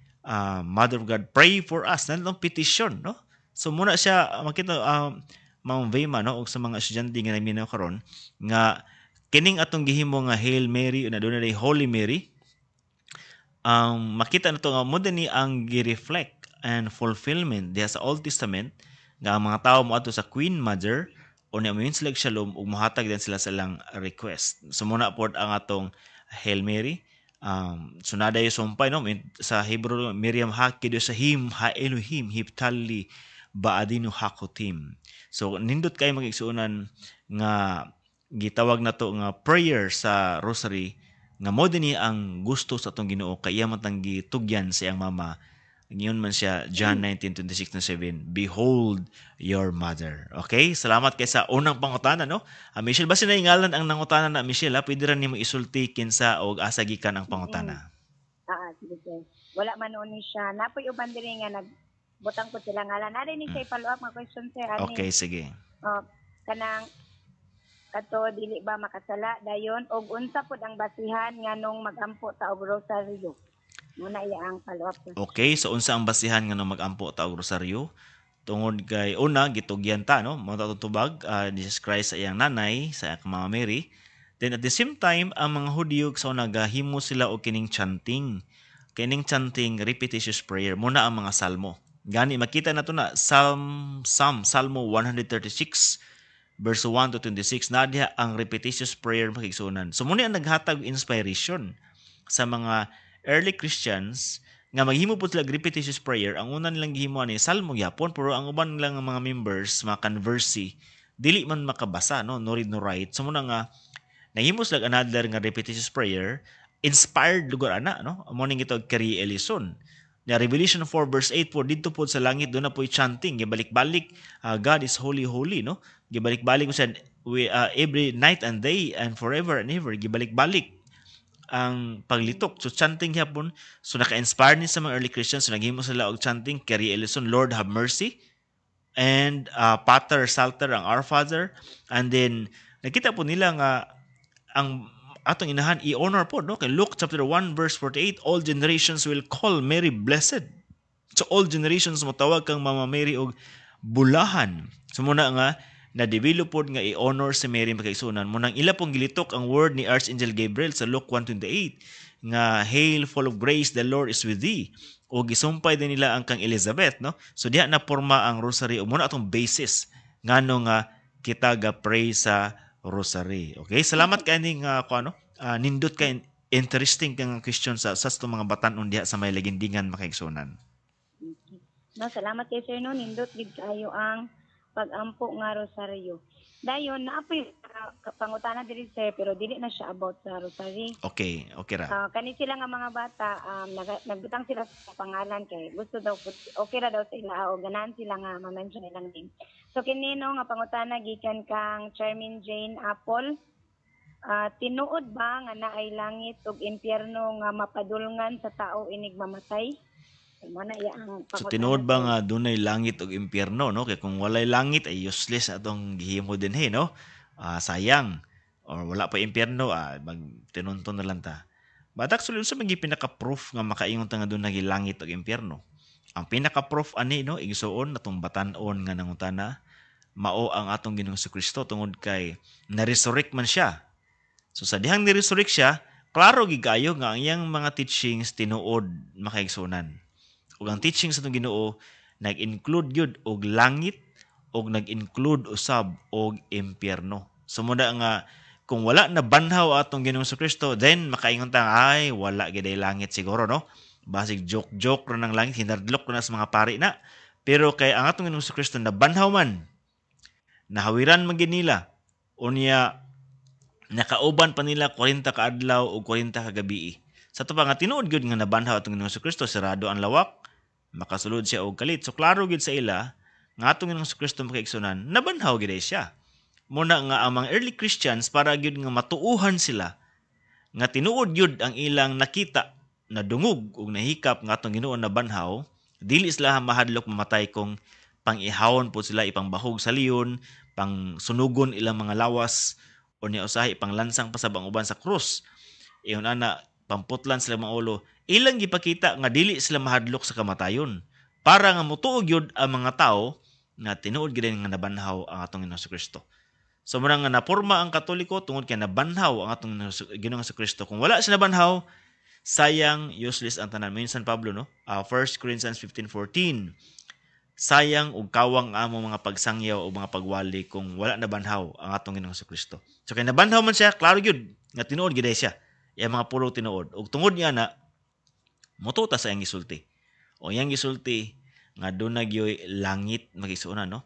Mother of God, pray for us." Nandong petition, no? So muna siya makita, Ma'am Vema, no, og sa mga estudyante nga naminaw karon, nga kining atong gihimo nga Hail Mary na doon na Holy Mary, makita na to nga mo ni ang gi-reflect and fulfillment diha sa Old Testament nga ang mga tao moadto sa Queen Mother o niya moingon sila og shalom ug mohatag din sila sa ilang request. So muna pod ang atong Hail Mary. Sunada yung sumpay, no, sa Hebrew, Miriam Hakido sa Him Ha Elohim Hiptali Ba'adinu Hakotim. So nindot kay mga igsuonan nga gitawag nato nga prayer sa rosary nga mo dinhi ang gusto sa atong Ginoo kay iya man tang gitugyan sa iyang mama. Ngayon man siya, John 19:26-7, "Behold your mother." Okay, salamat kay sa unang pangutana, no? Michelle, basta naingalan ang nangutana na, Michelle, ha? Pwede ra nimo isulti kinsa og asa gikan ang pangutana. Ah, sige sir. Wala man ni siya. Napoy uban diri nga nagbutang ko sila ngalan. Naa ni siya follow up nga question, sir, ani. Okay, sige. Oh, kanang kato dili ba makasala dayon og unsa pud ang basihan nganong magampo ta og rosaryo? Muna iya ang follow up question. Okay, so unsa ang basihan nganong magampo ta og rosaryo? Tungod kay una gitugyan ta, no? Mao ta tubag Jesus Christ sa iyang nanay, sa iyang Mama Mary. Then at the same time, ang mga Hudyo sa una gahimo sila og kining chanting. Kining chanting, repetitious prayer, muna ang mga salmo. Gani makita nato na Psalm Salmo 136 verse 1 to 26 na diha ang repetitious prayer, mga kaigsuonan. So muna ang naghatag og inspiration sa mga early Christians nga maghimo po sila og repetitious prayer. Ang una nilang gihimo ani salmo gyapon, pero ang uban lang nga mga members, mga conversi, dili man makabasa, no, no read no write. So muna nga nahimo sila og another nga repetitious prayer, inspired lugar ana, no? Mo ning gitawag Kyrie eleison. Na Revelation 4 verse 8 po, didto po sa langit doon na po chanting, gibalik-balik, "God is holy, holy," no? Gibalik-balik mo siya every night and day and forever and ever, gibalik-balik ang paglitok. So chanting gyapon. So naka-inspire ni sa mga early Christians. So naghimo sila og chanting, Kyrie eleison, "Lord have mercy," and Pater Psalter, ang Our Father. And then nakita po nila nga ang atong inahan i-honor po, no? Kay Luke chapter 1 verse 48, "All generations will call Mary blessed." So all generations motawag kang Mama Mary og bulahan. So muna nga na-develop pod nga i-honor si Mary, mga kaigsuonan. Munang ila pong gilitok ang word ni Archangel Gabriel sa Luke 1:28 nga "Hail, full of grace, the Lord is with thee." O gisumpay din nila ang kang Elizabeth, no? So diha na porma ang rosary o muna atong basis ngano nga kita ga pray sa rosary. Okay, salamat kay ning kuno nindot kay interesting kang question sa atong mga batan-on diha sa may Laguindingan, mga kaigsuonan. No, salamat kay sir, no, nindot gid kaayo ang pag-ampo nga rosaryo. Dayon naa poy pangutana diri, sir, pero dili na siya about sa rosary. Okay, okay ra. Kani sila nga mga bata, nagbutang sila sa pangalan kay gusto daw okay ra daw sa ila o ganahan sila nga ma-mention ilang name. So kini, no, nga pangutana gikan kang Chairman Jane Apple. Tinuod ba nga naay langit ug impyerno nga mapadulngan sa tao inig mamatay? Mo na iya ang So pangutana, tinuod ba sir. Nga dunay langit ug impyerno, no? Kay kung walay langit ay useless atong gihimo dinhi, no? Sayang. Or wala pa impyerno, mag tinunton na lang ta. But actually, unsa man gyud pinaka-proof nga makaingon ta nga dunay langit ug impyerno? Ang pinaka-proof ani, no, igsuon natong batan-on nga nangutana, mao ang atong Ginoong Kristo tungod kay na-resurrect man siya. So sa dihang ni-resurrect siya, klaro gid kaayo nga ang iyang mga teachings tinuod, mga kaigsuonan. Ug ang teachings sa atong Ginoo nag-include gyud og langit og nag-include usab og impyerno. So muna nga kung wala na banhaw atong Ginoong Kristo, then makaingon ta, "Ay, wala gid ay langit siguro, no? Basig joke-joke ra ng langit, hinadlok na sa mga pari na." Pero kay ang atong Ginoong Kristo nabanhaw man, nahawiran man gid nila, unya nakauban pa nila 40 ka adlaw o 40 ka gabi. Sa ato pa nga tinuod gyud nga nabanhaw atong Ginoong Kristo, sirado ang lawak, makasulod siya og kalit. So klaro gyud sa ila nga atong Ginoong Kristo, mga kaigsuonan, nabanhaw gyud ay siya. Muna nga ang mga early Christians, para gyud nga matuuhan sila nga tinuod gyud ang ilang nakita, nadungog ug nahikap nga atong Ginoo nabanhaw, dili sila mahadlok mamatay kung pang-ihawon po sila, ipangbahog sa leon, pang sunugon ilang mga lawas, o niya usahay ipanglansang pa sa ang uban sa krus. Iyon ana, pamputlan sila mga ulo. Ilang gipakita nga dili sila mahadlok sa kamatayon. Para nga mutuo gyud ang mga tao nga tinuod gyud nga nabanhaw ang atong Ginoong Kristo. So mura nga naporma ang Katoliko tungod kay nabanhaw ang atong Ginoong Kristo. Kung wala siya nabanhaw, sayang, useless ang tanan. Minsan Pablo, no? 1 Corinthians 15:14. Sayang ug kawang ang among mga pagsangyaw o mga pagwali kung wala nabanhaw ang atong Ginoong Kristo. So kay nabanhaw man siya, klaro gyud nga tinuod gyud siya. Iyang mga pulong tinuod. Ug tungod niya na mutuo ta sa iyang gisulti. O iyang gisulti Nga doon na gyoy langit, mga igsuonan, no?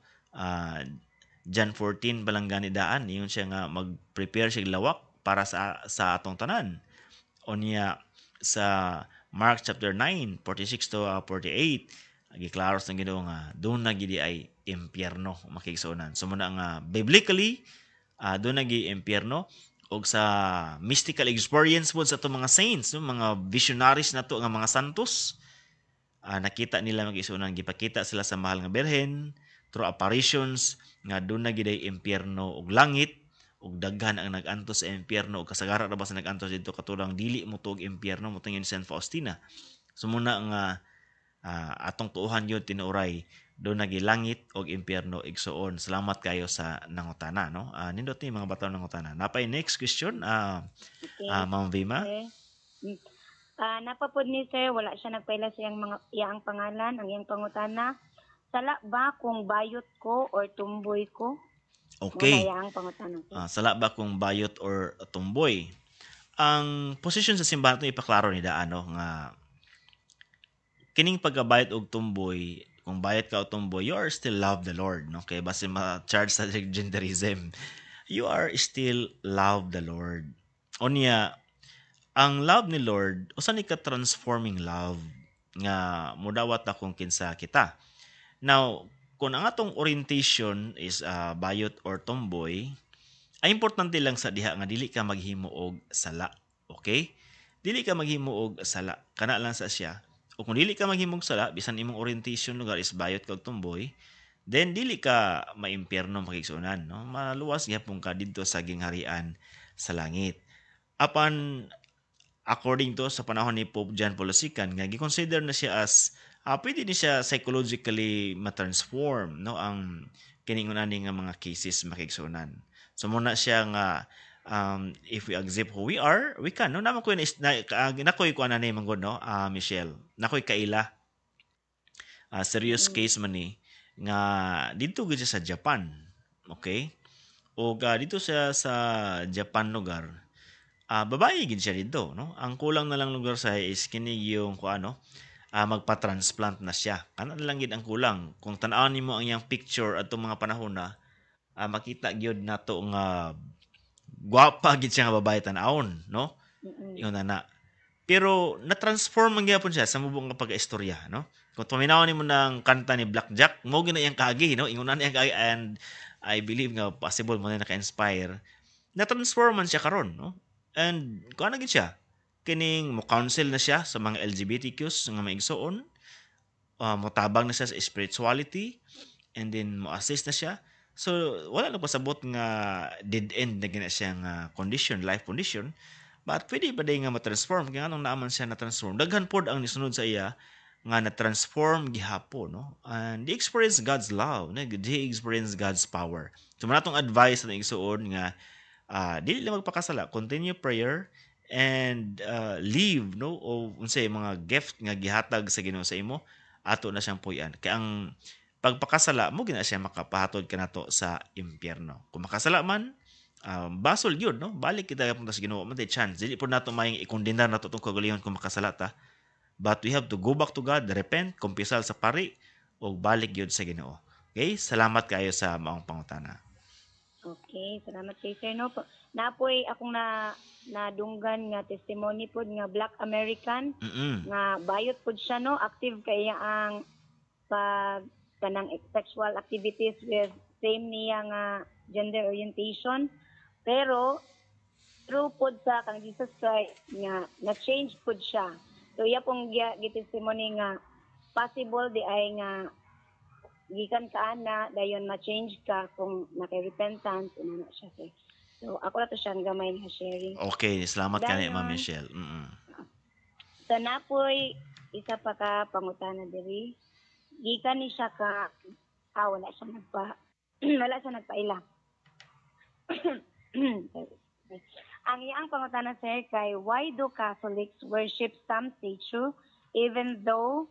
John 14 pa lang gani daan, ingon siya nga mag-prepare siya lawak para sa atong tanan. Unya sa Mark chapter 9, 46 to 48, giklaro sa Ginoo nga doon na gidi ay impyerno, mga igsuonan. So muna nga biblically doon na gi impyerno, og sa mystical experience pod sa atong mga saints, no, mga visionaries nato nga mga santos, nakita nila, mga igsuonan, gipakita sila sa Mahal nga Birhen through apparitions nga doon na gid ay impyerno ug langit, ug daghan ang nag-antos sa impyerno ug kasagara ra ba sa nag-antos didto katulang dili mo tuog impyerno mo tingin Saint Faustina. So muna nga atong tuohan yun tinuoray doon nagi langit og impyerno, igsuon. Salamat kayo sa nangutana, no? Nindot ni mga bataw nangutana. Napay next question, Ma'am Vima? Okay. Napapod ni sir, wala siya nagpaila sa iyang mga iyang pangalan, ang iyang pangutana. Sala ba kung bayot ko or tumboy ko? Okay. Wala iyang pangutana, sir. Sala ba kung bayot or tumboy? Ang posisyon sa simbahan ito ipaklaro ni daan, no, nga kining pagkabayot og tumboy, kung bayot ka o tumboy, you are still love the Lord, no? Kaya basta ma-charge sa genderism, you are still love the Lord. Unya, ang love ni Lord, usa ni ka transforming love nga mudawat na kung kinsa kita. Now, kung ang atong orientation is bayot or tomboy, ay importante lang sa diha nga dili ka maghimo og sala. Okay? Dili ka maghimo og sala. Kana lang sa siya. O kung dili ka maghimo og sala, bisan imong orientation lugar is bayot kag tomboy, then dili ka maimpyerno, mga igsuonan, no? Maluwas gihapon ka didto sa gingharian sa langit. Apan according to sa panahon ni Pope John Paul II nga gi-consider na siya as pwede ni siya psychologically ma-transform, no, ang kiningon ani nga mga cases, mga igsuonan. So muna siya nga if we accept who we are, we can, no? Naman ko na, nakoy ko ana ni manggod, no, Michelle. Nakoy kaila. Serious case man ni nga didto gid siya sa Japan. Okay? O dito siya sa Japan lugar. Babae gid siya dito, no? Ang kulang na lang lugar sa is kini yung kung ano, magpa-transplant na siya. Kana na lang gid ang kulang. Kung tan-awon nimo ang iyang picture atong mga panahon na, makita gyud nato nga gwapa gid siya nga babae tan-awon, no? Ingon na na. Pero na-transform man gyapon siya sa mubong nga pagka-istorya, no? Kung paminawon nimo ng kanta ni Black Jack, mo gina iyang kaagi, no? Ingon na iyang kaagi and I believe nga possible mo na naka-inspire. Na-transform man siya karon, no? And kuan na gid siya. Kining mo counsel na siya sa mga LGBTQs nga maigsuon. Motabang na siya sa spirituality and then mo assist na siya. So wala na pasabot nga dead end na gina siya nga condition, life condition. But pwede pa day nga ma-transform? Kaya nganong naaman siya na-transform? Daghan pod ang nisunod sa iya nga na-transform gihapon, no? And they experience God's love, no? They experience God's power. So man atong advice na igsuon nga dili lang magpakasala, continue prayer and live, no, o unsay mga gift nga gihatag sa Ginoo sa imo, ato na siyang puy-an. Kay ang pagpakasala mo gina siya makapahatod kanato sa impyerno. Kung makasala man, basol gyud, no? Balik kita punta sa Ginoo, man chance. Dili pod nato mayong ikondenar nato tong kagalingon kung makasala ta. But we have to go back to God, repent, kumpisal sa pari, ug balik gyud sa Ginoo. Okay? Salamat kayo sa maong pangutana. Okay, salamat kay sir, no. Napoy akong na nadunggan nga testimony pod nga Black American nga bayot pod siya, no, active kay ang pag kanang sexual activities with same niya nga gender orientation, pero through pod sa kang Jesus Christ nga na-change pod siya. So iya pong gi-testimony nga possible di ay nga gikan ka ana dayon ma-change ka kung naka-repentance inana siya, sir. So ako na to siyang gamay nga sharing. Okay, salamat kani, Ma'am Dayon. Michelle. So napoy isa pa ka pangutana diri. Gikan ni siya ka wala siya nagpaila. Ang iyang pangutana, sir, kay why do Catholics worship some statue even though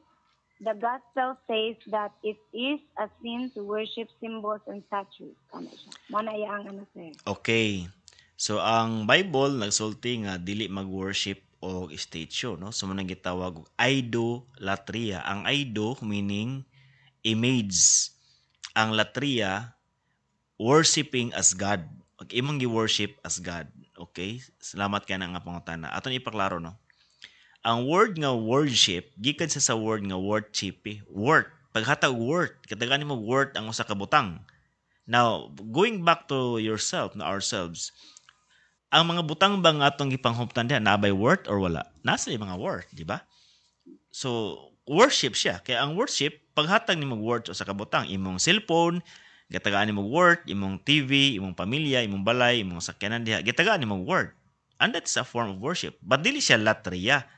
the gospel says that it is a sin to worship symbols and statues? Ano siya? Mo na iyang ano, sir. Okay. So ang Bible nagsulti nga dili mag-worship og statue, no? So mo nang gitawag og idolatria. Ang ido meaning image. Ang latria, worshiping as God. Ug imong gi-worship as God. Okay? Salamat kay na nga pangutana. Aton ipaklaro, no? Ang word nga worship gikan sa word nga worship, eh. Worth. Paghatag worth, katagaan nimo worth ang usa ka butang. Now, going back to yourself, na ourselves, ang mga butang ba nga atong gipanghuptan diha naa bay worth or wala? Nasa mga worth, di ba? So, worship siya. Kaya ang worship, paghatag nimo worth sa kabutang, imong cellphone, gitagaan nimo worth, imong TV, imong pamilya, imong balay, imong sakyanan diha, gitagaan nimo worth. And that's a form of worship. But dili siya latria.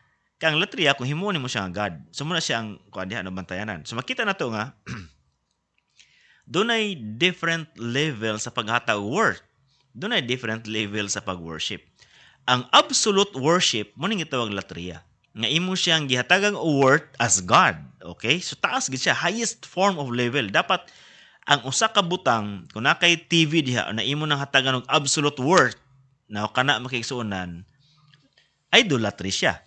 Kaya ang latria, kung himuon nimo siya nga God, so muna siya ang kuan diha no bantayanan. So makita na to nga dunay different level sa paghatag worth. Dunay different level sa pag-worship. Ang absolute worship mo ning gitawag latria. Nga imo siyang gihatagang worth as God. Okay? So taas gid siya, highest form of level. Dapat ang usa ka butang kung naa kay TV diha na imo nang hatagan og absolute worth na kana makigsuonan, idolatry siya.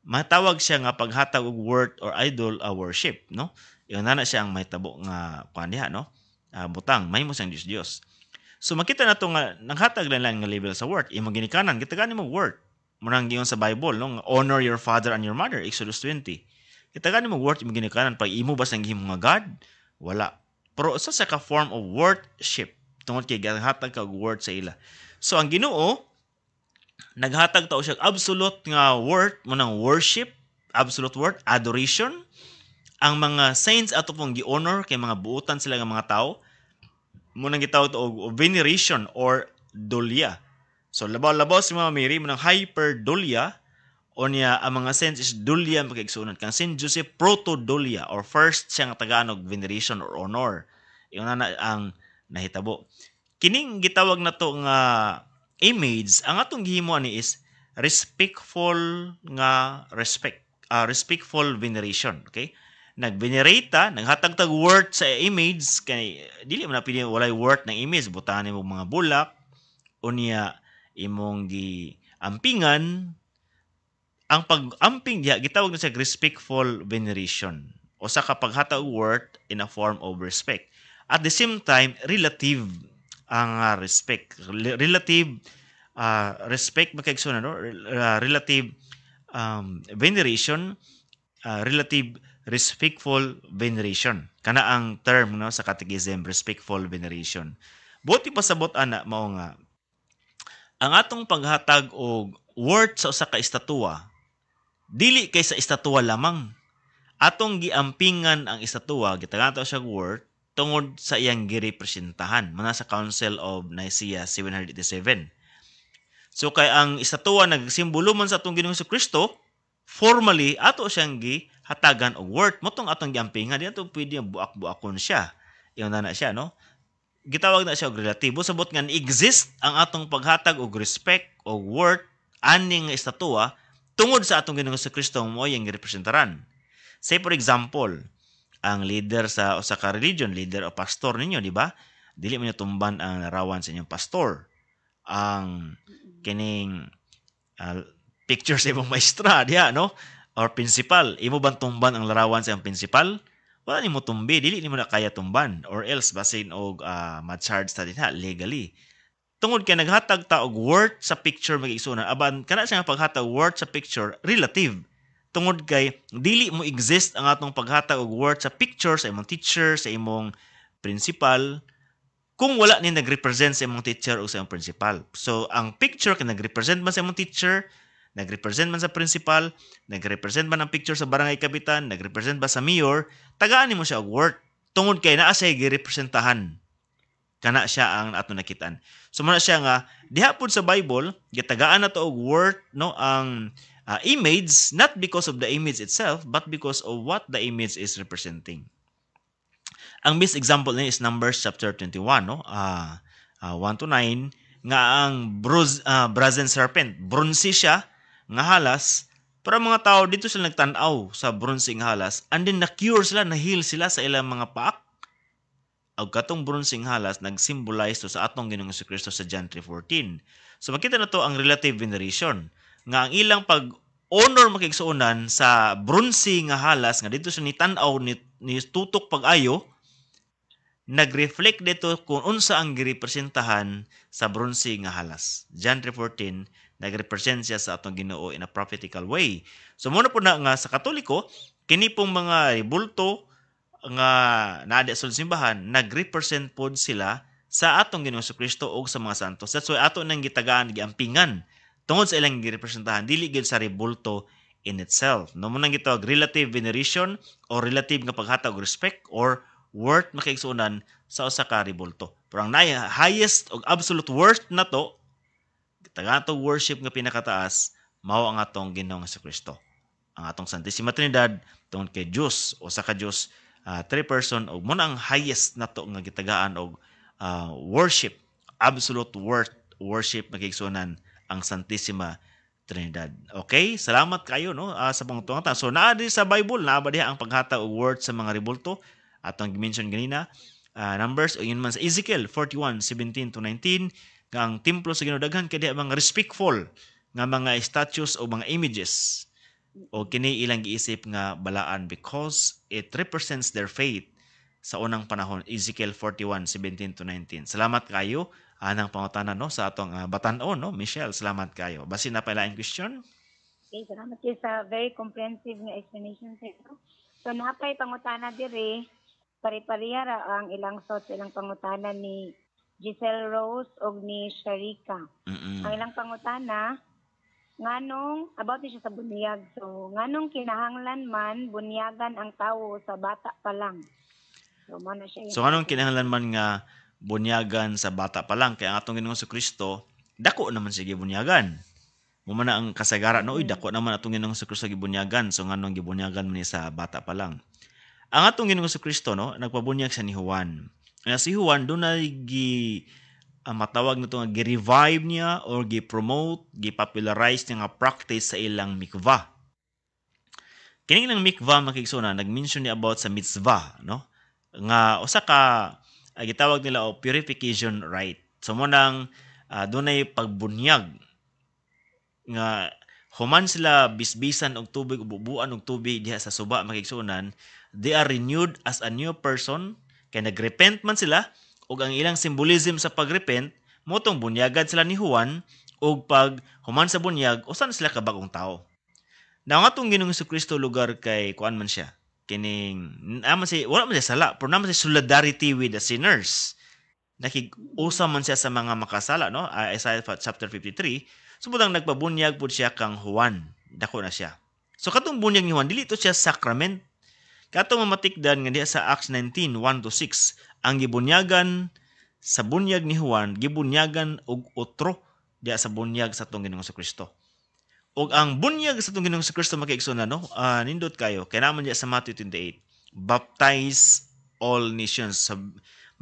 Matawag siya nga paghatag og worth or idol worship, no? Ingon na siya ang mahitabo nga kuan diha, no? Butang mahimo siyang Dios Dios. So makita na to nga nanghatag lang lang nga level sa worth. Imong ginikanan gitagaan nimo worth. Munang giingon sa Bible, no, nga honor your father and your mother, Exodus 20. Gitagaan nimo worth imong ginikanan, pag imo ba sang gihimo nga God? Wala. Pero usa sa ka form of worship tungod kay gihatag ka og worth sa ila. So ang Ginoo naghatag tao siya absolute nga worth mo nang worship, absolute worth, adoration. Ang mga saints ato pong gi-honor kay mga buotan sila nga mga tao. Mo nang gitawag to og veneration or dulia. So labaw-labaw si Mama Mary mo nang hyperdulia, o niya ang mga saints is dulia makigsuonan. Kang Saint Joseph protodulia or first siya nga tagaan og veneration or honor. Ingon na ang nahitabo. Kining gitawag na to nga image, ang atong gihimo ani is respectful nga respect, respectful veneration, okay? Nag-venerate ta, naghatag tag worth sa image kay dili man na pili walay worth ng image, butangan nimo mga bulak unya imong gi-ampingan. Ang pag-amping diha gitawag na siya respectful veneration o sa kapaghatag og worth in a form of respect. At the same time, relative ang respect, relative respect makaigsoon, no? Relative veneration, relative respectful veneration kana ang term, no, sa catechism, respectful veneration. Buot ipasabot ana mao nga ang atong paghatag og worth sa usa ka estatwa dili kay sa estatwa lamang. Atong giampingan ang estatwa, gitagaan siya worth tungod sa iyang girepresentahan muna sa Council of Nicaea 787. So kay ang estatwa nagsimbolo man sa atong Ginoong Kristo, formally ato siyang gihatagan og worth mo tong atong giampingan. Di ato pwede buak-buakon siya. Ingon na siya, no? Gitawag na siya og relatibo. Sabot nga exist ang atong paghatag og respect og worth aning nga estatwa tungod sa atong Ginoong Kristo mo iyang girepresentaran. Say for example, ang leader sa usa ka religion, leader o pastor ninyo, di ba? Dili mo niyo tumban ang larawan sa inyong pastor. Ang kining picture sa imong maestra diha, no? Or principal, imo bang tumban ang larawan sa imong principal? Wala nimo tumbi, dili nimo na kaya tumban or else basin og ma-charge ta dinha legally. Tungod kay naghatag ta og worth sa picture, magigsuonan, apan kana siya nga paghatag worth sa picture relative. Tungod kay dili mo exist ang atong paghatag og worth sa picture sa imong teacher, sa imong principal, kung wala ni nagrepresent sa imong teacher o sa imong principal. So ang picture kay nagrepresent man sa imong teacher, nagrepresent man sa principal, nagrepresent man ang picture sa barangay kapitan, nagrepresent ba sa mayor, tagaan nimo siya og worth tungod kay naa siya girepresentahan. Kana siya ang ato nakitaan. So muna siya nga diha pud sa Bible gitagaan na to og worth, no, ang image, not because of the image itself but because of what the image is representing. Ang best example ni is Numbers chapter 21, no? 1 to 9 nga ang brazen serpent, bronze siya nga halas, pero ang mga tao dito sila nagtan-aw sa bronze nga halas and then na-cure sila, na-heal sila sa ilang mga paak. Og katong bronze nga halas nag-symbolize to sa atong Ginoong Kristo sa John 3:14. So makita na to ang relative veneration nga ang ilang pag honor, makigsuonan, sa bronze nga halas nga dito sa nitan-aw ni tutok pag-ayo, nag-reflect dito kung unsa ang girepresentahan sa bronze nga halas. John 3:14, nagrepresent siya sa atong Ginoo in a prophetical way. So muna po na nga sa Katoliko, kini pong mga rebulto nga naa sa simbahan, nagrepresent pod sila sa atong Ginoong Kristo o sa mga santos. That's why ato nang gitagaan, giampingan tungod sa ilang girepresentahan, dili gyud sa rebulto in itself. No, mo nang gitawag relative veneration or relative nga paghatag og respect or worth, makigsuonan, sa usa ka rebulto. Pero ang naay highest og absolute worth nato, tagaan worship nga pinakataas, mao ang atong Ginoong Kristo. Ang atong Santissima Trinidad, tungod kay Dios, usa ka Dios, three person, og mo na ang highest nato nga gitagaan og worship, absolute worth worship, makigsuonan, ang Santissima Trinidad. Okay? Salamat kayo, no, sa pangutana. So naa di sa Bible, naa ba diha ang paghatag og worth sa mga rebulto? Atong gi-mention ganina, Numbers o yun man sa Ezekiel 41:17 to 19 nga ang templo sa Ginoo, daghan kay diha mga respectful nga mga statues o mga images o kini ilang giisip nga balaan because it represents their faith sa unang panahon, Ezekiel 41:17 to 19. Salamat kayo anang pangutana, no, sa atong batan-on, no, Michelle. Salamat kayo. Basin naa pay laing question. Okay, salamat kayo sa very comprehensive nga explanation, sir. So napay pangutana dire, pare-pareha ra ang ilang thoughts, ilang pangutana ni Giselle Rose og ni Sharika. Ang ilang pangutana, nganong about ni siya sa bunyag. So nganong kinahanglan man bunyagan ang tawo sa bata pa lang? So mo na siya. So anong kinahanglan man nga bunyagan sa bata pa lang, kay ang atong Ginoong Kristo dako naman siya gibunyagan? Mo man na ang kasagara, no, uy, dako naman atong Ginoong Kristo gibunyagan, so nganong gibunyagan man ni sa bata pa lang? Ang atong Ginoong Kristo, no, nagpabunyag sa ni Juan. Nga si Juan dunay gi matawag nito nga gi-revive niya or gi-promote, gi-popularize niya nga practice sa ilang mikvah. Kining ilang mikvah, makigsuonan, nag-mention niya about sa mitzvah, no? Nga usa ka gitawag nila o purification rite. So mo nang dunay pagbunyag nga human sila bisbisan og tubig, ububuan og tubig diha sa suba, makigsuonan, they are renewed as a new person kay nagrepent man sila, ug ang ilang symbolism sa pagrepent mo tong bunyagan sila ni Juan, ug pag human sa bunyag, usa na sila ka bag-ong tao. Now, ang atong Ginoong Kristo lugar kay kuan man siya, kining naman si wala man siya sala, pero naman siya solidarity with the sinners. Nakig-usa man siya sa mga makasala, no? Isaiah chapter 53. So butang nagpabunyag pud siya kang Juan. Dako na siya. So katong bunyag ni Juan, dili to siya sacrament. Katong mamatikdan nga diha sa Acts 19:1 to 6, ang gibunyagan sa bunyag ni Juan, gibunyagan og otro diha sa bunyag sa atong Ginoong Kristo. Og ang bunyag sa atong Ginoong Kristo, makiigsoon, no, nindot kayo kay naman diha sa Matthew 28, baptize all nations. Sa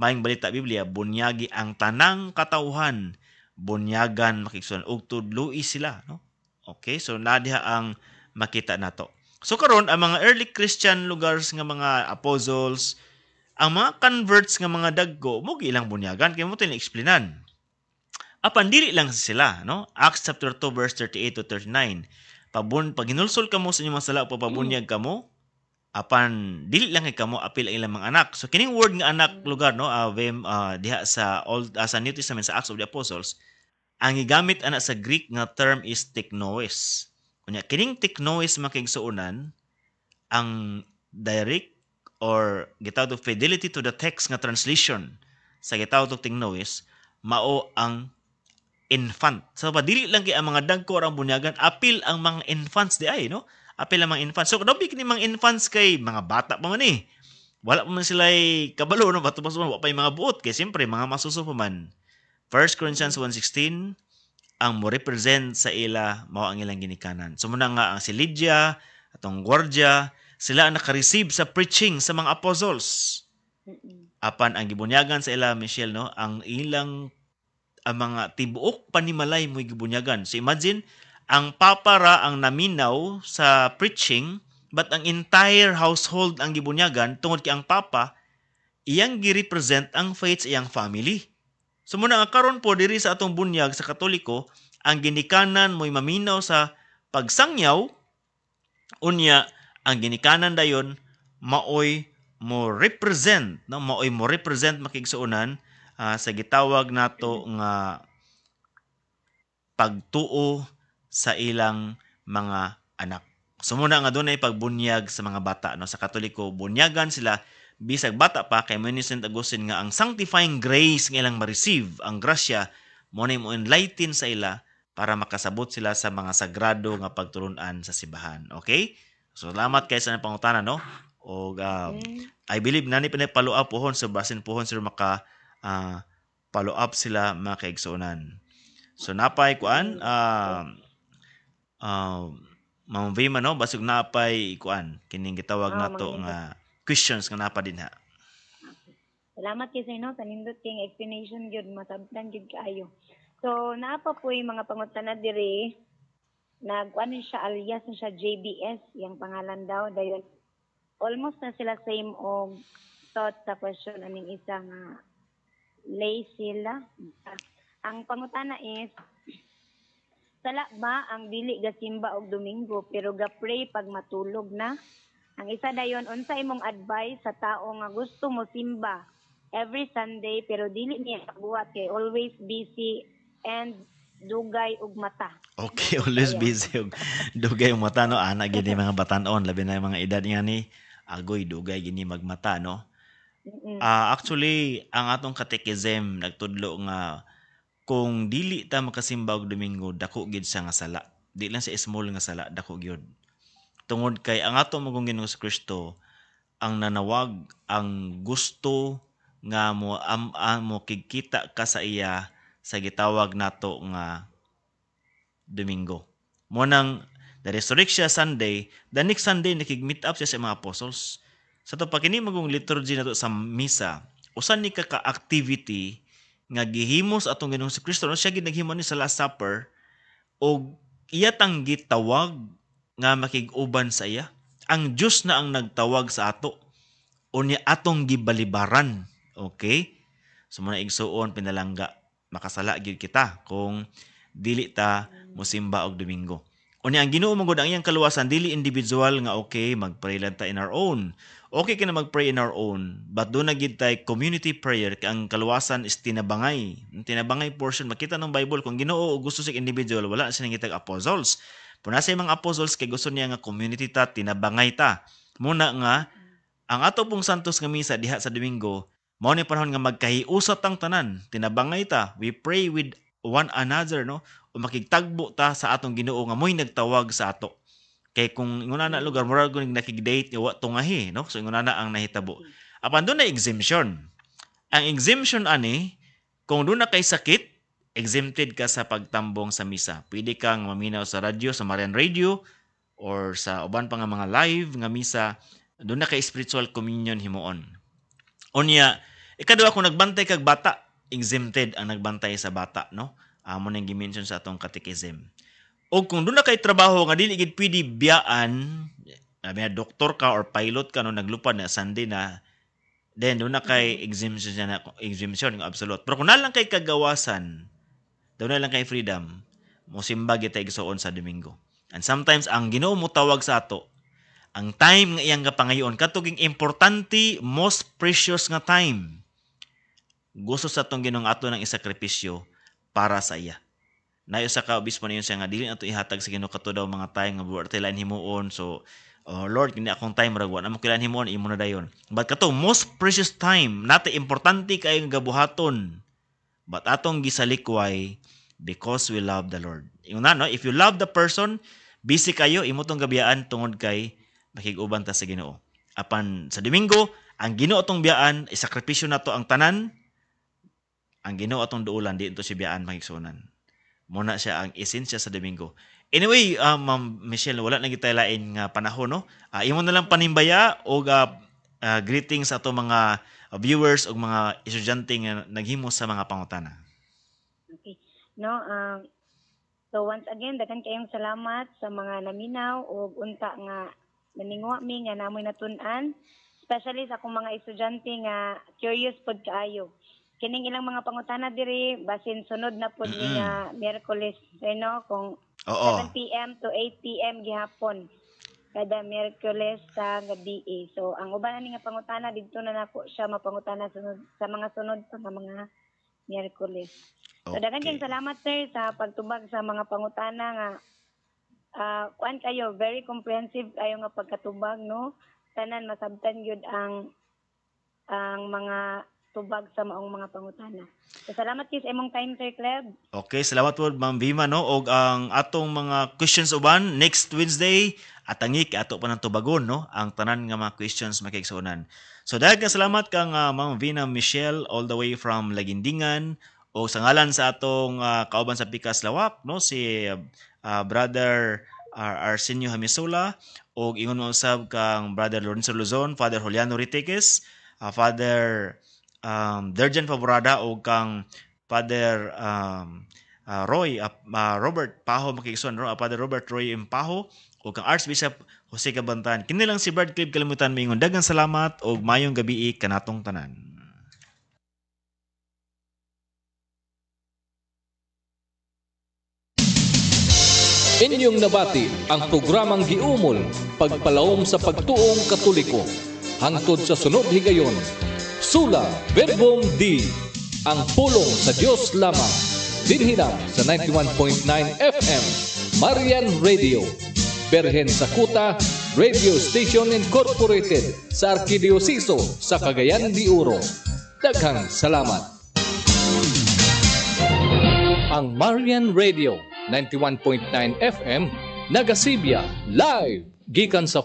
Maayong Balita Biblia, bunyagi ang tanang katawhan, bunyagan, makiigsoon, ug tudloi sila, no? Okay, so na diha ang makita nato. So karon, ang mga early Christian lugars nga mga apostles, ang mga converts nga mga dagko mo ilang bunyagan kay mo explainan. Apan dili lang sila, no? Acts chapter 2 verse 38 to 39. Pabun pag hinulsol kamo sa inyong mga sala, papabunyag kamo, apan dili lang kay kamo, apil ang ilang mga anak. So kining word nga anak lugar, no, vem, diha sa Old sa New Testament, sa Acts of the Apostles, ang gigamit ana sa Greek nga term is teknoes. Unya kining teknoes, makigsuonan, ang direct or gitawag og fidelity to the text nga translation sa gitawag og teknoes mao ang infant. So pa dili lang kay ang mga dagko ang bunyagan, apil ang mga infants di ay, no? Apil ang mga infants. So daw kini mga infants kay mga bata pa man eh. Wala pa man sila kabalo, no, bato pa wa pa yung mga buot kay siyempre mga masuso pa man. 1 Corinthians 1:16, ang mo represent sa ila mao ang ilang ginikanan. So muna nga ang si Lydia, atong gwardya, sila ang naka-receive sa preaching sa mga apostles. Apan ang gibunyagan sa ila, Michelle, no, ang ilang ang mga tibuok panimalay mo gibunyagan. So imagine, ang papa ra ang naminaw sa preaching, but ang entire household ang gibunyagan tungod kay ang papa iyang gi-represent ang faith sa iyang family. So muna nga karon po diri sa atong bunyag sa Katoliko, ang ginikanan mo'y maminaw sa Pagsangyaw unya, ang ginikanan dayon maoy mo represent, no, maoy mo represent, makigsuonan, sa gitawag nato nga pagtuo sa ilang mga anak. So muna nga dunay pagbunyag sa mga bata, no? Sa Katoliko, bunyagan sila bisag bata pa, kay mo ni Saint Augustine nga ang sanctifying grace nga ilang ma-receive, ang grasya mo na mo enlighten sa ila para makasabot sila sa mga sagrado nga pagtulunan sa simbahan. Okay? So salamat kay sa pangutana, no? Og I believe nani pa follow up pohon, so basin pohon sir maka follow up sila, mga kaigsuonan. So napay kuan, Ma'am Vima, no, basig napay kuan kining gitawag nato nga questions nga napa dinha. Salamat kay sir, no, sa nindot kay explanation gyud, masabtan gyud kaayo. So naa pa po yung mga pangutana diri. Nag ano siya, alias na siya JBS yang pangalan daw. Dayon almost na sila same og thought sa question aning isa nga lay sila. Ang pangutana is, sala ba ang dili gasimba og Domingo pero ga-pray pag matulog na? Ang isa dayon, unsa imong advice sa tao nga gusto mo simba every Sunday pero dili niya kabuhat kay always busy and dugay og mata? Okay, always busy og dugay og mata, no. Ana gini mga batan-on, labi na yung mga edad nga ni agoy, dugay gini magmata, no. Actually, ang atong catechism nagtudlo nga kung dili ta makasimba og Domingo, dako gid siya nga sala. Di lang sa small nga sala, dako gyud. Tungod kay ang ato magong Ginoong Kristo ang nanawag, ang gusto nga mo kigkita ka sa iya sa gitawag nato nga Domingo. Mo nang the Resurrection Sunday, the next Sunday nakig-meet up siya sa mga apostles. Sa to pa kini magong liturgy nato sa misa, usa ni ka ka-activity nga gihimo sa atong Ginoong Kristo, no, siya gid naghimo ni sa Last Supper og iya tang gitawag nga makig-uban sa iya. Ang Dios na ang nagtawag sa ato unya atong gibalibaran. Okay? So muna, igsuon, pinalangga, makasala gyud kita kung dili ta mosimba og Domingo. Unya ang Ginoo man gud, ang iyang kaluwasan dili individual nga okay, magpray lang ta in our own. Okay ka na magpray in our own, but doon na gid tay community prayer kay ang kaluwasan is tinabangay. Ang tinabangay portion makita ng Bible. Kung Ginoo gusto sa individual, wala siya nangitag apostles. Puna sa mga apostles kay gusto niya nga community ta, tinabangay ta. Muna nga ang ato pong santos nga misa diha sa Domingo, mao ni panahon nga magkahiusat ang tanan, tinabangay ta, we pray with one another, no? O makigtagbo ta sa atong Ginoo nga mo'y nagtawag sa ato. Kay kung ingon na lugar, murag kung nakig-date wa tungahi, no? So ingon na ang nahitabo. Apan doon na exemption. Ang exemption ani, kung doon na kay sakit, exempted ka sa pagtambong sa misa. Pwede kang maminaw sa radyo, sa Marian Radio, or sa uban pa nga mga live nga misa, doon na kay spiritual communion himuon. Unya, ikaduha, kung nagbantay kag bata, exempted ang nagbantay sa bata, no? Amo nang gi-mention sa atong catechism. O kung doon na kay trabaho nga dili gid pwede biyaan, sabi na doktor ka or pilot ka, no, naglupad na Sunday na, then doon na kay exemption na, exemption nga absolute. Pero kung na lang kay kagawasan, doon na lang kay freedom, mosimba kita, igsuon, sa Domingo. And sometimes ang Ginoo mo tawag sa ato, ang time nga iyang kapangayon katuging importante, most precious nga time. Gusto sa atong Ginoong ato ng isakripisyo para sa iya. Nayo sa ka obispo niyon siya nga dili nato ihatag sa Ginoo kato daw mga time nga buhat lain himuon. So, "Oh Lord, kini akong time, murag wa na mo kailangan himuon, imo na dayon." But kato most precious time nate, importante kaayo nga gabuhaton. But atong gisalikway because we love the Lord. Ingon na, no? If you love the person, busy kayo, imo tong gabiyaan tungod kay makig-uban ta sa Ginoo. Apan sa Domingo, ang Ginoo atong biyaan, isakripisyo nato ang tanan. Ang Ginoo atong duulan, di ito si biyaan, makigsuonan. Muna siya ang esensya sa Domingo. Anyway, Ma'am Michelle, wala na gitay lain nga panahon, no? Imo na lang panimbaya og greetings sa ato mga viewers ug mga estudyante nga naghimo sa mga pangutana. Okay. No, so once again, daghan kayong salamat sa mga naminaw ug unta nga naninguha mi nga namoy natun-an, especially sa akong mga estudyante nga curious pod kaayo. Kining ilang mga pangutana diri, basin sunod na pod ni nga Miyerkules, no, kung Oo. 7 p.m. to 8 p.m. gihapon kada Miyerkules sa gabi. So ang uban ani nga pangutana didto na nako siya mapangutana sunod, sa mga sunod pa nga mga Miyerkules. So daghan kayong salamat, sir, sa pagtubag sa mga pangutana nga kuan kayo, very comprehensive kayo nga pagkatubag, no, tanan masabtan gyud ang mga tubag sa maong mga pangutana. So, salamat kay sa imong time, Sir Cleb. Okay, salamat po, Ma'am Vima, no, og ang atong mga questions uban next Wednesday atangi kay ato pa ng tubagon, no, ang tanan nga mga questions, mga kaigsuonan. So daghang salamat kang Ma'am Vina Michelle all the way from Lagindingan o sa ngalan sa atong kauban sa Pikas Lawak, no, si Brother Arsenio Hamisola og ingon mo usab kang Brother Lorenzo Luzon, Father Juliano Riteques, Father Derjan Favorada o kang Father Roy Robert Paho, mga kaigsuonan, no? Father Robert Roy Impaho o kang Archbishop Jose Cabantan. Kini lang si Brad Cliff Kalimutan mingon daghang salamat og mayong gabii kanatong tanan. Inyong nabati ang programang giumol pagpalawom sa pagtuong Katoliko. Hangtod sa sunod higayon. Sula Verbum Dei, ang pulong sa Dios lamang. Dinhi lang sa 91.9 FM, Marian Radio. Berhen sa Kuta, Radio Station Incorporated sa Arkidioseso sa Cagayan de Oro. Daghang salamat. Ang Marian Radio 91.9 FM Nagasibya live gikan sa